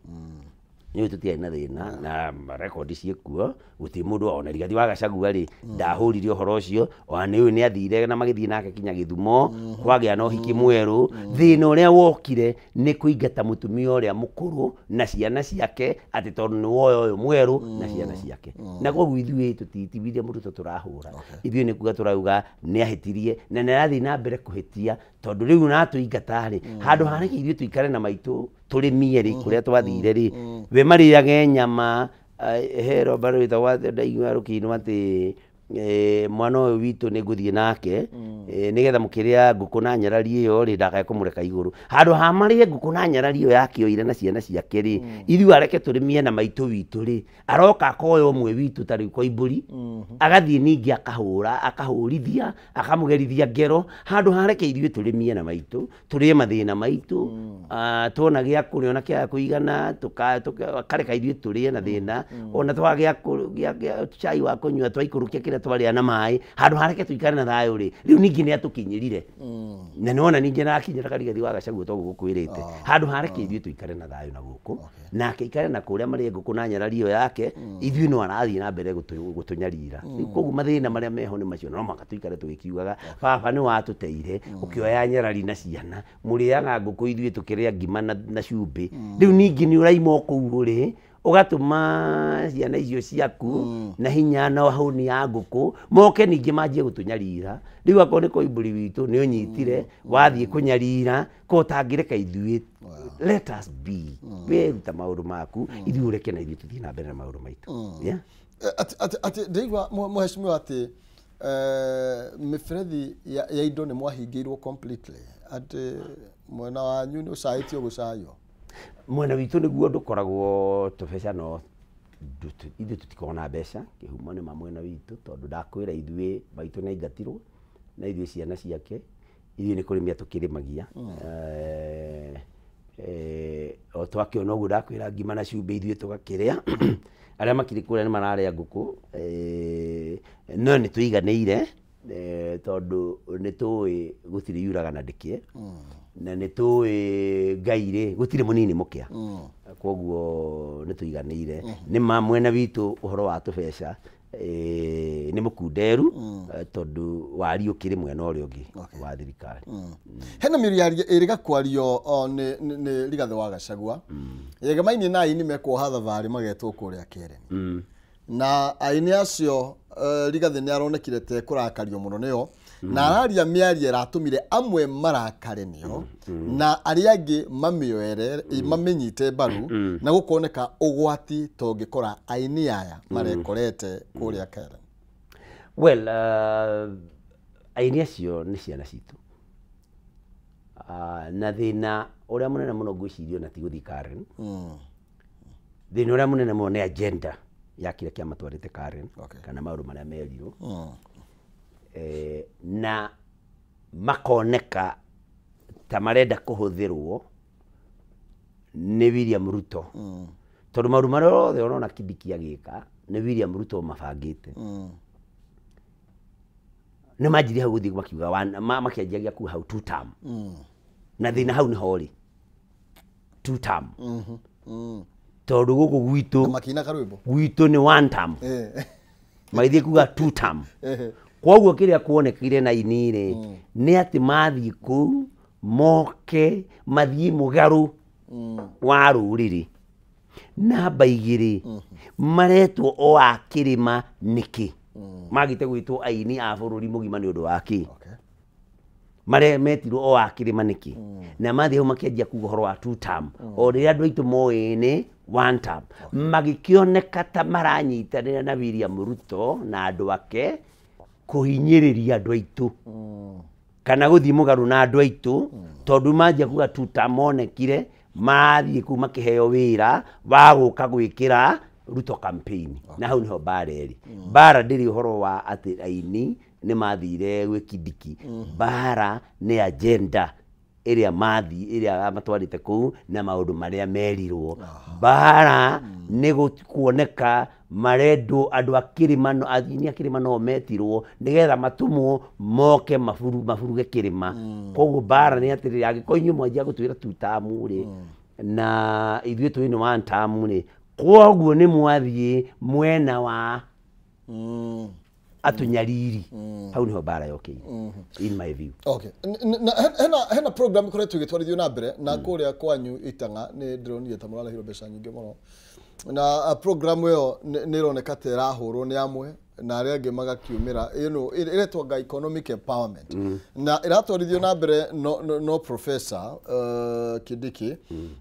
Nĩ ũĩ tũtiarĩ na thĩna na rekondi ciĩkuo, gũtirĩ mũndũ ona Rigathi wa Gachagua rĩ, ndahũrire ũhoro ũcio, ona nĩ ũĩ nĩ athire na magĩthiĩ nake kinya Gĩthumo, kwagĩa na ũhiki mwerũ. Thĩna ũrĩa wokire nĩ kũingata mũtumia ũrĩa mũkũrũ na ciana ciake, atĩ tondũ nĩ woya ũyũ mwerũ na ciana ciake. Na koguo ithuĩ ti William Ruto tũrahũra. Ithuĩ nĩ kuga tũrauga nĩ ahĩtirie na nĩ arathiĩ na mbere kũhĩtia, tondũ rĩu natũingata rĩ, handũ ha reke ithuĩ tũikare na maitũ tũrĩmie rĩ, kũrĩa twathire rĩ, we marĩage nyama. He Robert wĩtagwo ndaigua rũkĩinwo atĩ mwana ũyũ witũ nĩ ngũthiĩ nake, nĩgetha mũkĩrĩa ngũkũ na nyarari ĩyo rĩ, ndakae kũmũreka igũrũ. Handũ ha marĩe ngũkũ na nyarari ĩyo yakĩoire na ciana ciake rĩ, ithuĩ areke tũrĩmie na maitũ witũ rĩ, aroka akoya ũmwe witũ ta rĩu Koimbũri, agathiĩ ningĩ akahũra, akahũrithia, akamũgerithia ngero. Handũ ha reke ithuĩ tũrĩmie na maitũ, tũrĩe mathĩna maitũ, tuona gĩa kũrĩa ona kĩaga kũigana, akareka ithuĩ tũrĩe na thĩna, ona twaga gĩa cai wa kũnyua twaikũrũkia kĩrĩa twarĩa na maĩ, handũ ha reke tũikare na thayũ rĩ, rĩu ningĩ nĩ atũkinyĩrire. Na nĩwona ningĩ nĩarakinyĩra Rigathi wa Gachagua toguo gũkwĩrĩte. Handũ ha reke ithuĩ tũikare na thayũ na gũkũ, nake aikare na kũrĩa marĩe ngũkũ na nyarari ĩyo yake, ithuĩ no arathiĩ na mbere gũtũnyarira. Rĩu koguo mathĩna marĩa meho nĩ macio, no mũhaka tũikare tũgĩkiugaga baba nĩ watũteire, ũkĩoya nyarari na ciana, mũrĩaga ngũkũ ithuĩ tũkĩrĩa ngima na cumbĩ. Rĩu ningĩ nĩ ũraima o kũu rĩ, ũgatũma ciana icio ciaku na hinya na hũni ya ngũkũ moke ningĩ manjie gũtũnyarira. Rĩu akorwo nĩ Koimbũri witũ nĩ ũnyitire, wathiĩ kũnyarira, ko ũtangĩreka ithuĩ, let us be, weruta maũndũ maku, ithuĩ ũreke na ithuĩ tũthiĩ na mbere na maũndũ maitũ. Yeah? Atĩ ndĩigua mheshimiwa atĩ mĩberethi ya indo nĩ mwahingĩirwo completely, atĩ mwena wanyu nĩ ũcaĩtio gũcaywo. Mwena witũ nĩguo ndũkoragwo tũbeca, no ithuĩ tũtikoragwo na mbeca, kĩhumo nĩ ma mwena witũ, tondũ ndakwĩra ithuĩ maitũ nĩ aingatirwo na ithuĩ ciana ciake, ithuĩ nĩ kũrĩmia tũkĩrĩmagia. O twakĩona ũguo ndakwĩra ngima na cumbĩ ithuĩ tũgakĩrĩa. Arĩa makĩrĩ kũrĩa nĩ mararĩa ngũkũ, no nĩ tũiganĩire, tondũ nĩ tũĩ gũtirĩ yuraga na ndĩkĩe, na nĩ tũĩ Ngai rĩ gũtirĩ mũnini mũkĩa, koguo nĩ tũiganĩire. Nĩ ma mwena witũ ũhoro wa tũbeca nĩ mũkunderu, tondũ wari ũkĩrĩ mwena ũrĩa ũngĩ wa thirikari. Hena mĩario ĩrĩga kwario nĩ Rigathi wa Gachagua, yegemainie na aini mekuoha thabarĩ magetwo kũrĩa Karen. Na aini acio Rigathi nĩ aronekire te kũrakario mũno nĩo, na araria mĩario ĩratũmire amwe marakare nĩo, na arĩa angĩ mamĩoere, mamĩnyite mbaru, na gũkoneka ũgwati tũngĩkora aini aya marekorete kũrĩa Karen. Well, aini acio nĩ ciana citũ. Na thĩna ũrĩa mũnene mũno ngwĩciria ona ti gũthiĩ Karen. Thĩna ũrĩa mũnene mũno nĩ agenda ya kĩrĩa kĩamatwarĩte Karen, kana maũndũ marĩa merirwo. Na makoneka ta marenda kũhũthĩrwo nĩ William Ruto. Tondũ maũndũ marĩa othe ũrona Kindiki agĩka nĩ William Ruto mabangĩte. Nĩ manjirie hau gũthiĩ makiuga makĩanjagia kuga hau two term. Na thĩna hau nĩho rĩ, two term. Tondũ gũkũ gwitũ makĩina karwĩmbo gwitũ nĩ one term. Magĩthiĩ kuga two term. Koguo kĩrĩa kuonekire na aini rĩ, nĩ atĩ mathiĩ kũu moke mathiĩ mũgarũ wa rũrĩrĩ. Namba igĩrĩ, maretwo o a kĩrĩma nĩkĩ? Magĩte gwĩtwo aini a bũrũri mũgima nĩ ũndũ wa kĩ? Marĩa metirwo o a kĩrĩma nĩkĩ? Na mathiĩ hau makĩanjia kuga ũhoro wa two term. O rĩrĩa andũ aitũ moĩ nĩ one term. Magĩkĩoneka ta maranyitanĩra na William Ruto na andũ ake kũhinyĩrĩria andũ aitũ, kana gũthiĩ mũgarũ na andũ aitũ, tondũ manjia kuga two term monekire mathiĩ kũu makĩheo wĩra wa gũka gwĩkĩra Ruto campaign. Na hau niho mbara ĩrĩ. Mbara ndĩrĩ ũhoro wa atĩ aini nĩ mathire gwĩ Kindiki. Mbara nĩ agenda ĩrĩa mathi ĩrĩa matwarĩte kũu na maũndũ marĩa merirwo. Mbara nĩ kuoneka marendwo andũ a kĩrĩma no aini a kĩrĩma no metirwo nĩgetha matũmwo moke maburuge kĩrĩma. Koguo mbara nĩ atĩrĩrĩ, angĩkorwo inyuĩ mwanjia gũtwĩra two term rĩ, na ithuĩ twĩ nĩ one term rĩ, koguo nĩ mwathiĩ mwena wa atunyariri. Hau niho mbara yokĩire, in my view. Okay. Na hena program ikoretwo ĩgĩtwarithio na mbere na kũrĩa kwanyu Itang'a nĩ ndĩronire ta mũrarĩhirwo mbeca nyingĩ mũno. Na program ĩyo nĩ ĩroneka ta ĩrahũrwo nĩ amwe na arĩa angĩ magakiumĩra. Ĩno ĩretwo nga economic empowerment. Na ĩratwarithio na mbere no Professor Kindiki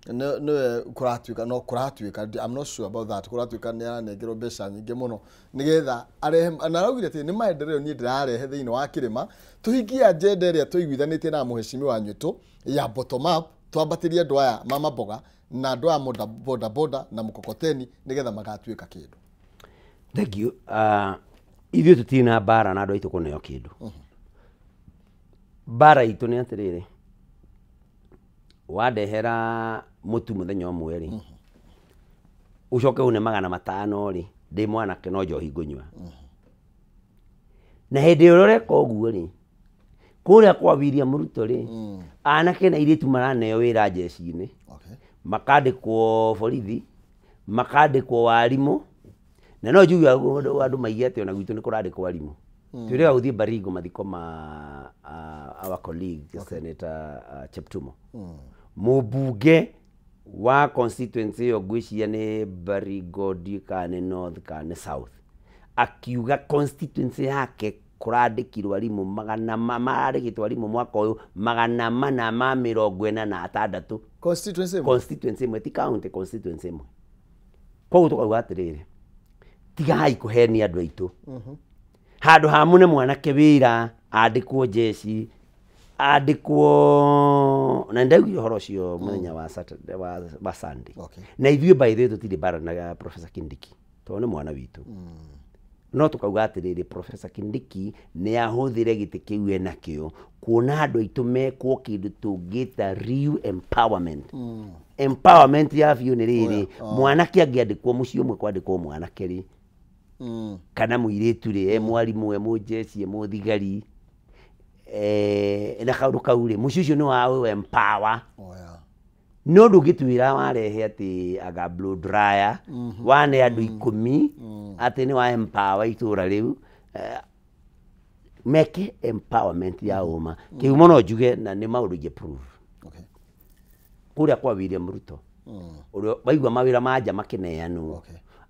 nĩwe kũratuĩka, no kũratuĩka, I'm not sure about that, kũratuĩka nĩ aranengerwo mbeca nyingĩ mũno nĩgetha arehe, na araugire atĩ nĩ maendeleo niĩ ndĩrarehe thĩinĩ wa kĩrĩma, tũhingie agenda ĩrĩa tũiguithanĩtie na mũheshimiwa Nyutu ya bottom up, twambatĩrie andũ aya mama mboga na andũ aya boda boda na mkokoteni nĩgetha magatuĩka kĩndũ. Thank you. Ithuĩ tũtirĩ na mbara na andũ aitũ kũneo kĩndũ. Mbara itũ nĩ atĩrĩrĩ, wandehera mũtu mũthenya ũmwe rĩ, ũcoke une 500 rĩ, ndĩ mwanake no njohi ngũnyua. Na hĩndĩ ĩrĩa ũreka ũguo rĩ, kũrĩa kwa William Ruto rĩ, anake na airĩtu maraneo wĩra jeshi-inĩ, makandĩkwo borithi, makandĩkwo warimũ, na no njuge andũ maige atĩ ona gwitũ nĩ kũrandĩkwo arimũ. Twĩrĩga gũthiĩ Baringo mathiko ma our colleague Senator Cheptumo. Mũmbunge wa constituency ĩyo ngwĩciria nĩ Baringo ndiũĩ kana nĩ North kana nĩ South, akiuga constituency yake kũrandĩkirwo arimũ magana marandĩkĩtwo arimũ mwaka ũyũ 446. Constituency ĩmwe? Constituency ĩmwe, ti county, constituency ĩmwe. Koguo tũkauga atĩrĩrĩ, tigai kũhenia andũ aitũ. Handũ ha mũne mwanake wĩra andĩkwo jeshi, andĩkwo, na ndaugire ũhoro ũcio mũthenya wa Saturday, wa Sunday. Na ithuĩ by the way tũtirĩ mbara na Professor Kindiki tondũ nĩ mwana witũ. No tũkauga atĩrĩrĩ, Professor Kindiki nĩ ahũthĩre gĩtĩ kĩu enakĩo kuona andũ aitũ mekwo kĩndũ tũngĩta real empowerment. Empowerment ya biũ nĩ rĩrĩ, mwanake angĩandĩkwo mũciĩ ũmwe kwandĩkwo mwanake rĩ, kana mũirĩtu rĩ, e mwarimũ, e mũjeshi, e mũthigari, na kaũndũ kau rĩ, mũciĩ ũcio nĩ wa empower. No ndũngĩtwĩra warehe atĩ anga blow dryer, wane andũ 10 atĩ nĩ wa empower itũra rĩu, meke empowerment ya ũma. Kĩhumo no njuge na nĩ maũndũ ingĩ prove. Kũrĩa kwa William Ruto, ũrĩa waigua mawĩra ma nja makĩneanwo,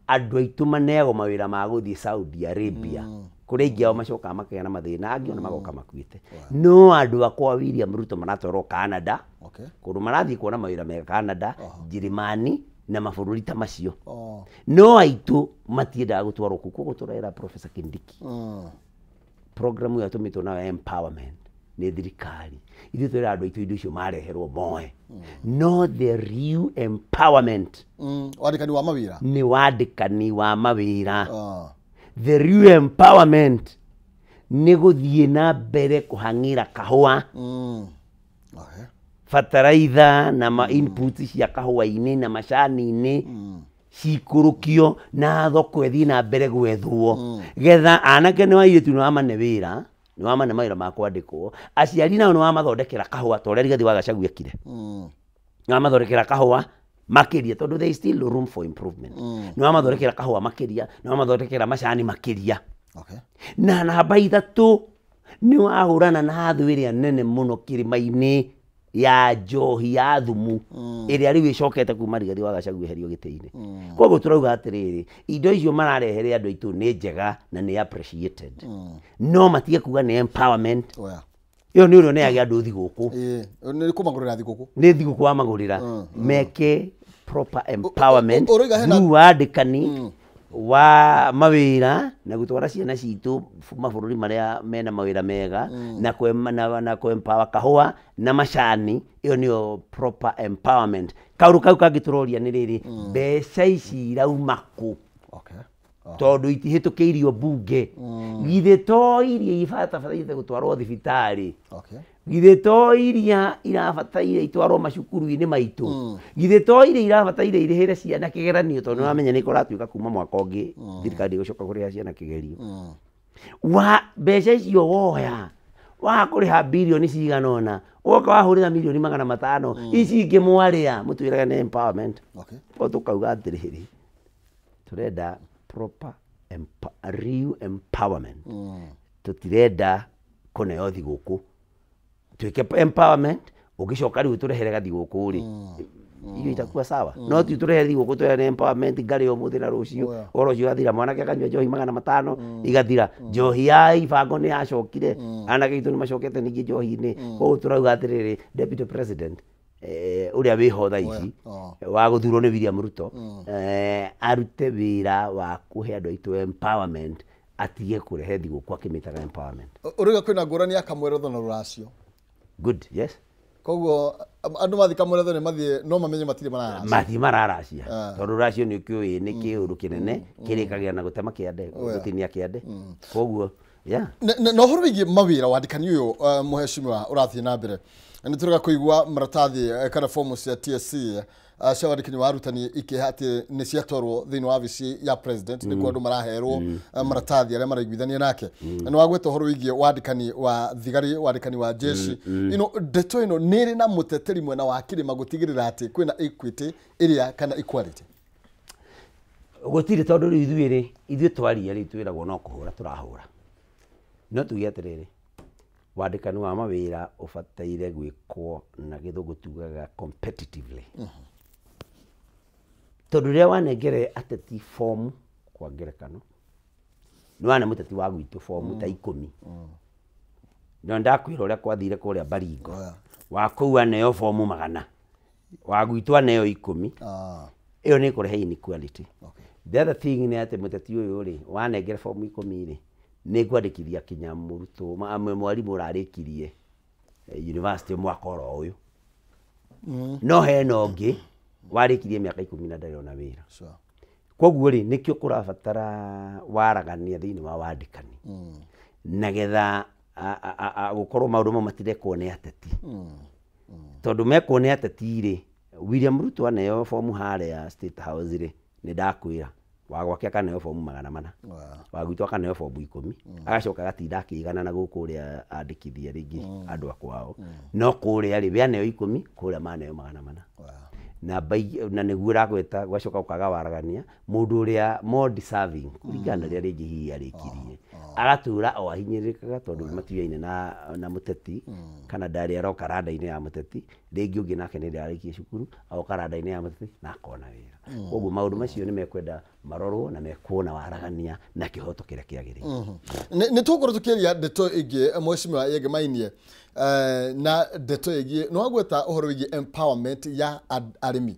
andũ aitũ maneagwo mawĩra ma gũthiĩ Saudi Arabia, kũrĩa aingĩ ao macokaga makagĩa na mathĩna, angĩ ona magoka makuĩte. No andũ a kwa William Ruto maratwarwo Canada, kũndũ marathiĩ kuona mawĩra mega Canada, Njĩrĩmani na mabũrũri ta macio. No aitũ matiendaga gũtwarwo kũu, koguo tũrera Professor Kindiki. Program ĩyo yatũmĩtwo nayo empowerment nĩ thirikari. Ithuĩ twĩra andũ aitũ indo icio mareherwo moe. No the real empowerment Wandĩkani wa mawĩra. Nĩ wandĩkani wa mawĩra. The real empowerment nĩ gũthiĩ na mbere kũhang'ĩra kahũa. Bataraitha na ma inputs cia kahũa-inĩ na macani-inĩ cikũrũkio na thoko ĩthiĩ na mbere gwethwo. Getha anake nĩ airĩtu nĩ wamane wĩra, nĩ wamane mawĩra ma kwandĩkwo, aciari nao nĩ wamathondekera kahũa ta ũrĩa Rigathĩ wa Gachagua ekire. Nĩ wamathondekera kahũa makĩria tondũ there is still room for improvement. Nĩ wamathondekera kahũa makĩria, nĩ wamathondekera macani makĩria. Na namba 3 nĩ wahũrana na thũ ĩrĩa nene mũno kĩrĩma-inĩ ya njohi ya thumu ĩrĩa rĩu ĩcokete kuma Rigathĩ wa Gachagua eherio gĩtĩ-inĩ. Koguo tũrauga atĩrĩrĩ, indo icio mararehere andũ aitũ nĩ njega na nĩ appreciated. No matige kuga nĩ empowerment. Ĩyo nĩ ũrĩa ũneage andũ thigũkũ. Nĩ kũmagũrĩra thigũkũ. Nĩ thigũkũ wamagũrĩra. Meke proper empowerment through wandĩkani wa mawĩra na gũtwara ciana citũ mabũrũri marĩa mena mawĩra mega na kũ-empower kahũa na macani. Ĩyo nĩyo proper empowerment. Kaũndũ kau kangĩ tũroria nĩ rĩrĩ, mbeca ici irauma kũ? Okay. Tondũ itihĩtũkĩirio mbunge. Githĩ to iria ibatabataire gũtwarwo thibitarĩ? Okay. Githĩ to iria irabataire itwarwo macukuru-inĩ maitũ? Githĩ to iria irabataire irĩhĩre ciana kĩgeranio, tondũ nĩwamenya nĩ kũratuĩka kuma mwaka ũngĩ thirikari ĩgũcoka kũrĩha ciana kĩgerio. Wa mbeca icio woya wa kũrĩha birioni cigana ũna, woka wahũrĩra mirioni 500, ici ingĩ mwarĩa mũtwĩraga nĩ empowerment. Okay. Ko tũkauga atĩrĩrĩ, tũrenda proper real empowerment. Tũtirenda kũneo thigũkũ, twĩke empowerment ũgĩcoka rĩu tũrehere gathigũkũ rĩ, irio itakuwa sawa. No ti tũrehere thigũkũ twĩre nĩ empowerment, ngarĩ ũmũthĩ na rũciũ. Oh, yeah. Ũhoro ũcio ũgathira, mwanake akanyua njohi 500 igathira. Njohi ya ibango nĩ yacokire, anake aitũ nĩ macokete ningĩ njohi-inĩ. Koguo tũrauga atĩrĩrĩ, deputy president ũrĩa wĩho thaa ici Oh. wa gũthurwo nĩ William Ruto, arute wĩra wa kũhe andũ aitũ empowerment, atige kũrehe thigũkũ akĩmĩtaga empowerment. Ũrauga kwĩna ngũrani ya kamweretho na rũracio. Good, yes. Koguo andũ mathiĩ kamweretho nĩ mathiĩ no mamenye matirĩ mararacia. Mathiĩ mararacia, tondũ rũracio nĩ ũkĩũĩ nĩ kĩũndũ kĩnene kĩrĩkagĩra na gũtema kĩande, gũtinia kĩande. Koguo yeah. Na ũhoro wĩgiĩ mawĩra wandĩkani ũyũ, mũheshimiwa, ũrathiĩ na mbere, nĩ tũrega kũigua maratathi kana fomu cia TSC cia wandĩkani wa arutani ikĩha atĩ nĩ ciatwarwo thĩinĩ wa wabici ya president, nĩkuo andũ maraherwo maratathi arĩa maraiguithania nake. Nĩ wagweta ũhoro wĩgiĩ wandĩkani wa thigari, wandĩkani wa jeshi. Ino ndeto ĩno nĩ ĩrĩ na mũteteri mwena wa kĩrĩma gũtigĩrĩra atĩ kwĩna equity ĩrĩa kana equality? Gũtirĩ, tondũ rĩu ithuĩ rĩ, ithuĩ twaria rĩu twĩragwo no kũhũra tũrahũra. No tuge atĩrĩrĩ, wandĩkani wa mawĩra ũbataire gwĩkwo na gĩthũngũ tugaga competitively. Tondũ rĩrĩa wanengere ateti fomu, kwa ngerekano nĩ wane mũteti wa gwitũ fomu ta 10, no ndakwĩra ũrĩa kwathire kũrĩa Baringo, wa kũu aneo fomu 100, wa gwitũ aneo 10. Ĩyo nĩ ĩkũrehe inequality. Okay. The other thing nĩ atĩ mũteti ũyũ rĩ, wanengere fomu 10 rĩ, nĩ ngwandĩkithia kinya mũrutwo mwarimũ ũrarĩkirie university mwaka oro ũyũ. No hena ũngĩ warĩkirie mĩaka 10 na ndarĩ ona wĩra. Sure. Koguo rĩ, nĩkĩo kũrabatara waragania thĩinĩ wa wandĩkani, nagetha gũkorwo maũndũ mau matirekwo nĩ ateti. Tondũ mekwo nĩ ateti rĩ, William Ruto aneo fomu harĩa State House rĩ, nĩ ndakwĩra wa gwake akaneo fomu 400, wa gwitũ akaneo fomu 10, agacoka agatinda akĩigana na gũkũ ũrĩa andĩkithia rĩngĩ andũ a kwao. No kũrĩa rĩ, we aneo 10, kũrĩa maneo 400. Na na nĩguo ũragweta gwacoka gũkaga waragania, mũndũ ũrĩa more deserving kũringana na rĩrĩa rĩngĩ hihi arĩkirie agatũra o ahinyĩrĩrĩkaga tondũ matiaine na mũteti, kana ndarĩ aroka randa-inĩ ya mũteti, rĩngĩ ũngĩ nake nĩ arĩkie cukuru agoka randa-inĩ ya mũteti na akona wĩra. Koguo maũndũ macio nĩ mekwenda marorwo na mekuona waragania na kĩhoto kĩrĩa kĩagĩrĩire. Nĩ tũgũkorwo tũkĩaria ndeto ĩngĩ, mheshimiwa Yenge Mainie, na ndeto ĩgiĩ nĩ wagweta ũhoro wĩgiĩ empowerment ya arĩmi.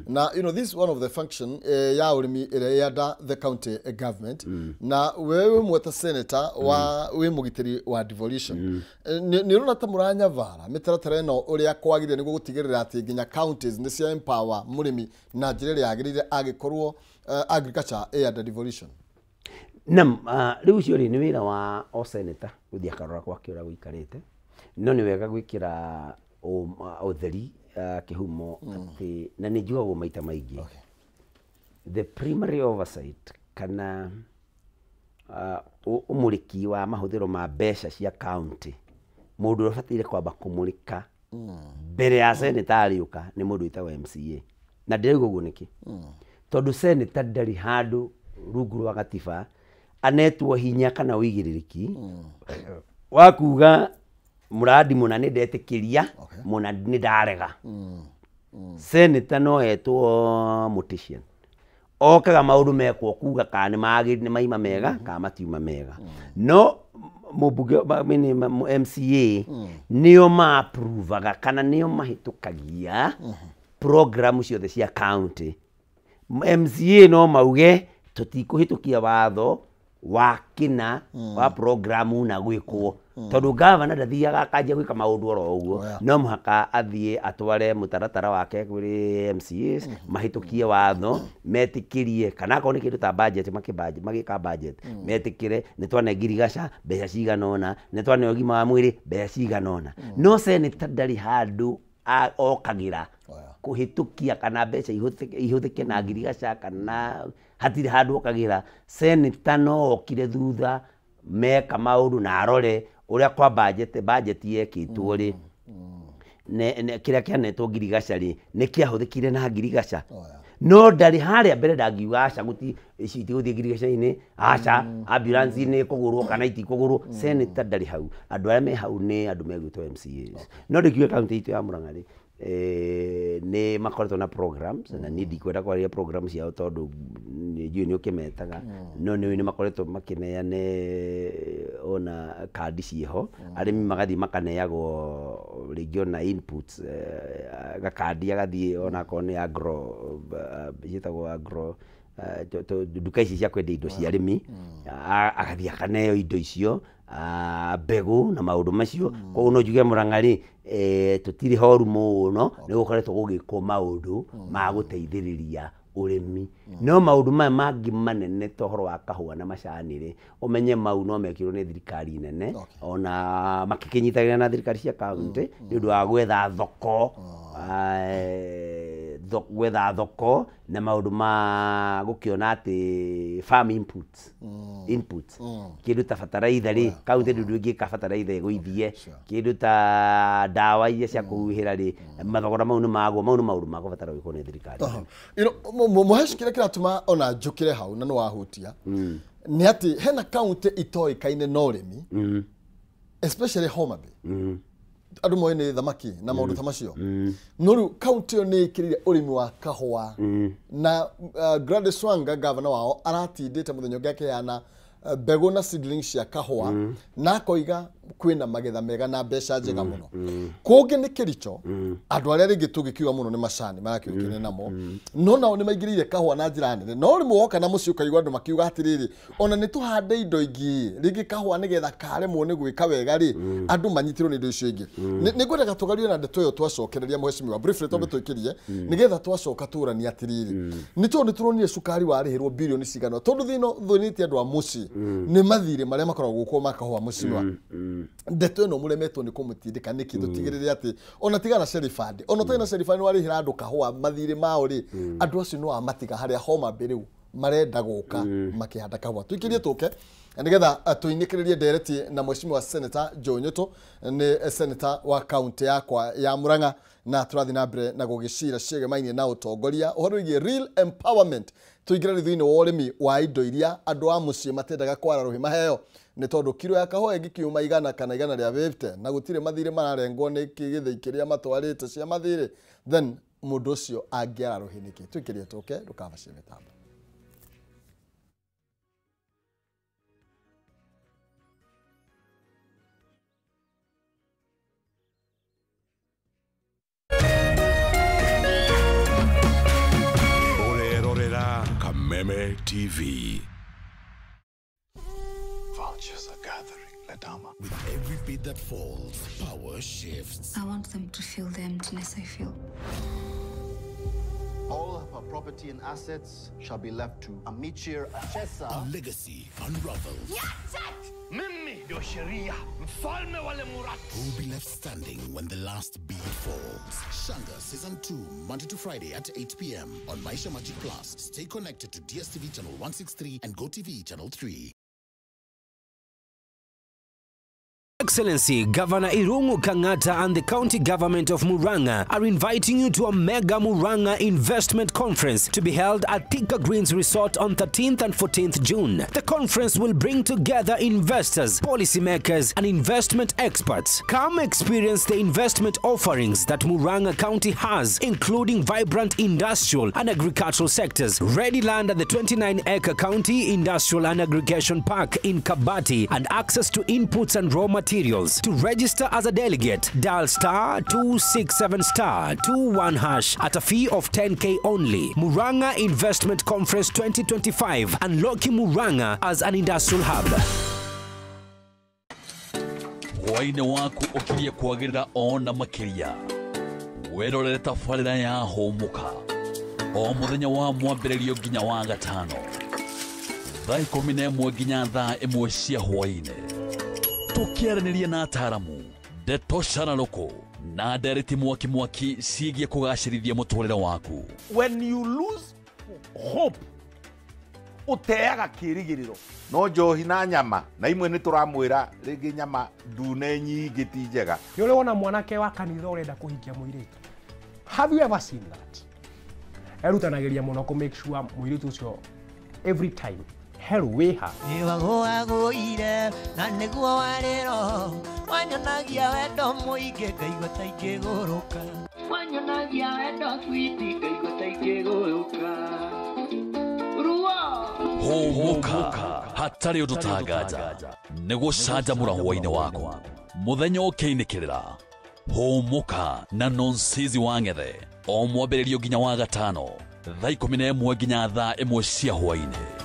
Na you know this is one of the function ya ũrĩmi ĩrĩa ĩ under the county government. Na wewe wĩ mweta senator wa wĩ mũgitĩri wa devolution, nĩ ũrona ta mũranyabara mĩtaratara ĩno ũrĩa kwagĩrĩire nĩguo gũtigĩrĩra atĩ nginya counties nĩ cia empower mũrĩmi na njĩra ĩrĩa yagĩrĩire angĩkorwo agriculture ĩ under devolution? Nam, rĩu ũcio rĩ nĩ wĩra wa o senator gũthiĩ akarora gwake ũrĩa gũikarĩte, no nĩ wega gwĩkĩra ũtheri kĩhumo atĩ, na nĩ njugagwo maita maingĩ, the primary oversight kana ũmũrĩki wa mahũthĩro ma mbeca cia county, mũndũ ũrĩa ũbataire kwamba kũmũrĩka mbere ya senator arĩũka nĩ mũndũ wĩtagwo MCA. Na ndĩrauga ũguo nĩkĩ? Tondũ senator ndarĩ handũ rungu rwa gatiba anetwo hinya kana ũigĩrĩrĩki wa kuga mũrandi mũna nĩ ndetĩkĩria, mũna nĩ ndarega. Senator no etwo mortician, okaga maũndũ mekwo kuga kana nĩ maima mega kana matiuma mega. No mũmbunge, MCA nĩo ma-approvaga kana nĩo mahĩtũkagia program ciothe cia county. MCA no mauge tũtikũhĩtũkia watho wa kĩna wa programu na gwĩkwo. Tondu gavana ndathiaga akanjia gwĩka maũndũ oro ũguo, no mũhaka athiĩ atware mũtaratara wake kũrĩ MCAs, mahĩtũkie watho, metĩkĩrie, kana akorwo nĩ kĩndũ ta budget, magĩka budget, metĩkĩre nĩ twane ngirigaca mbeca cigana ũna, nĩ twane ũgima wa mwĩrĩ mbeca cigana ũna. No senator ndarĩ handũ okagĩra kũhĩtũkia kana mbeca ihũthĩke na ngirigaca, kana hatirĩ handũ okagĩra. Senator no okire thutha meka maũndũ na arore ũrĩa kwa budget yekĩtwo rĩ, kĩrĩa kĩanetwo ngirigaca rĩ, nĩ kĩahũthĩkire na ngirigaca. No ndarĩ harĩa mbere ndangiuga aca ici itigũthiĩ ngirigaca-inĩ, aca ambulance nĩ ĩkũgũrwo kana itikũgũrwo. Senator ndarĩ hau, andũ arĩa me hau nĩ andũ megwĩtwo MCAs. No ndĩkiuge kaunti itũ ya Murang'a rĩ, nĩ makoretwo na programs, na niĩ ndikwenda kwaria programs ciao tondũ nĩ njũĩ nĩ ũkĩmetaga, no nĩ nĩ makoretwo makĩneane ona kandi ciĩho, arĩmi magathiĩ makaneagwo rĩngĩ ona inputs, gakandi agathiĩ onakorwo nĩ agro, ciĩtagwo agro, nduka ici cia kwendia indo cia arĩmi, agathiĩ akaneo indo icio, mbegũ na maũndũ macio. Koguo no njuge Murang'a rĩ, tũtirĩ horu mũno, nĩ gũkoretwo gũgĩkwo maũndũ ma gũteithĩrĩria ũrĩmi. No maũndũ maya mangĩ manene ta ũhoro wa kahũa na macani rĩ, ũmenye mau no mekirwo nĩ thirikari nene, ona makĩkĩnyitanĩra na thirikari cia kaunti nĩ ũndũ wa gwetha thoko, gwetha thoko na maũndũ ma gũkĩona atĩ farm inputs, kĩndũ ta bataraitha rĩ, kaunti ndũ ĩngĩka bataraitha ĩgũithie, kĩndũ ta ndawa iria cia kũhuhĩra rĩ, mathogora mau nĩ magwo, mau nĩ maũndũ ma kũbatara gwĩkwo nĩ thirikari. Mũheci, kĩrĩa kĩratũma ona njũkĩre hau na nĩ wahutia nĩ atĩ hena kaunti itoĩkaine na ũrĩmi, especially Homa Bay, andũ moĩ nĩ thamaki na maũndũ ta macio, no rĩu kaunti ĩyo nĩ ĩkĩrĩire ũrĩmi wa kahũa, na Gladys Wanga gavana wao aratindĩte mũthenya ũngĩ akĩheana mbegũ na seedlings cia kahũa, na akoiga kwĩna magetha mega na mbeca njega mũno. Kũngĩ nĩ Kericho, andũ arĩa rĩngĩ tũngĩkiuga mũno nĩ macani marakĩũĩkaine namo, no nao nĩ maingĩrĩire kahũa na njĩra nene. No rĩmwe woka na mũciĩ ũkaigua andũ makiuga atĩrĩrĩ, ona nĩ tũhande indo ingĩ rĩngĩ kahũa nĩgetha karemwo nĩ gwĩka wega rĩ, andũ manyitirwo nĩ indo icio ingĩ. Nĩ ngwendaga tũgarie na ndeto ĩyo twacokereria mũhecimiwa briefly, twambe tũikĩrie nĩgetha twacoka tũranie atĩrĩrĩ, nĩ tondũ nĩ tũronire cukari warĩhĩrwo birioni cigana, tondũ thĩna thũnĩtie andũ a mũciĩ nĩ mathirĩ marĩa makoragwo gũkwo ma kahũa. Mũcimiwa, ndeto ĩno mũremetwo nĩ kũmũtindĩka nĩkĩ tũtigĩrĩre atĩ ona tigana Sherifund, ona ũtarĩ na Sherifund warĩhĩra andũ kahũa mathirĩ mao rĩ, andũ acio no amatiga harĩa Homa Bay rĩu marenda gũka makĩhanda kahũa. Tũikĩrie tũke nĩgetha tũinĩkĩrĩrie ndereti na Mheshimiwa Senator Joe Nyutu, nĩ senator wa kaunti yakwa ya Murang'a, na tũrathiĩ na mbere na gũgĩcira ciĩgemainie na ũtongoria ũhoro wĩgiĩ real empowerment. Tũingĩre thĩinĩ wa ũrĩmi wa indo iria andũ a mũciĩ matendaga kwara rũhĩ maheo, nĩ tondũ kiro ya kahũa ĩngĩkiuma 100 kana 150 na gũtirĩ mathirĩ mararengwo nĩ gĩthĩi kĩrĩa matwarĩte cia mathirĩ, then mũndũ ũcio angĩara rũhĩ nĩkĩ? Tũikĩrie tũke, ndũkabacie mĩtambo. Kameme TV. Vultures are gathering, Ledama. With every beat that falls, power shifts. I want them to feel the emptiness I feel. All of her property and assets shall be left to Amichir Achesa. A legacy unravels. Mimi ndio sheria, mfalme wale Murat. Who'll be left standing when the last bead falls? Shanga Season 2, Monday to Friday at 8 p.m. on Maisha Magic Plus. Stay connected to DSTV Channel 163 and GoTV Channel 3. Excellency Governor Irungu Kangata and the County Government of Murang'a are inviting you to a mega Murang'a Investment Conference to be held at Thika Greens Resort on 13th and 14th June. The conference will bring together investors, policymakers, and investment experts. Come experience the investment offerings that Murang'a County has, including vibrant industrial and agricultural sectors, ready land at the 29-acre County Industrial and Aggregation Park in Kabati, and access to inputs and raw materials. To register as a delegate, dial *267*21# at a fee of 10K only. Murang'a Investment Conference 2025, unlocking Murang'a as an industrial hub. Hwaĩ-inĩ waku ũkirie kwagĩrĩra ona makĩria. Wĩrorere tabarĩra ya Hũmũka o mũthenya wa mwambĩrĩrio nginya wa gatano thaa 11 nginya thaa 1 cia hwaĩ-inĩ, tũkĩaranĩria na ataaramu ndeto cararũkũ na ndereti mwaki mwaki ciĩgiĩ kũgacĩrithia mũtũrĩre waku. When you lose hope, ũteaga kĩrĩgĩrĩro. No njohi na nyama na imwe nĩ tũramwĩra rĩngĩ nyama ndune nyingĩ ti njega. Nĩ ũrĩ wona mwanake wa kanitha ũrenda kũhikia mũirĩtu? Have you ever seen that? Erutanagĩria mũno kũ make sure mũirĩtu ũcio every time hello wĩha. Nĩwagũagũire na nĩguo warĩro wanyonagia wendo mũingĩ ngaigua ta ingĩgũrũka. Wanyonagia wendo switi ngaigua ta ingĩgũrũka. Ruo. Hũmũka hatarĩ ũndũ tanganja nĩ gũcanjamũra hwaĩ-inĩ waku mũthenya ũkĩinĩkĩrĩra. Hũmũka na Nonsizi wa Ng'ethe o mwambĩrĩrio nginya wa gatano thaa 11 nginya thaa 1 cia hwaĩ-inĩ.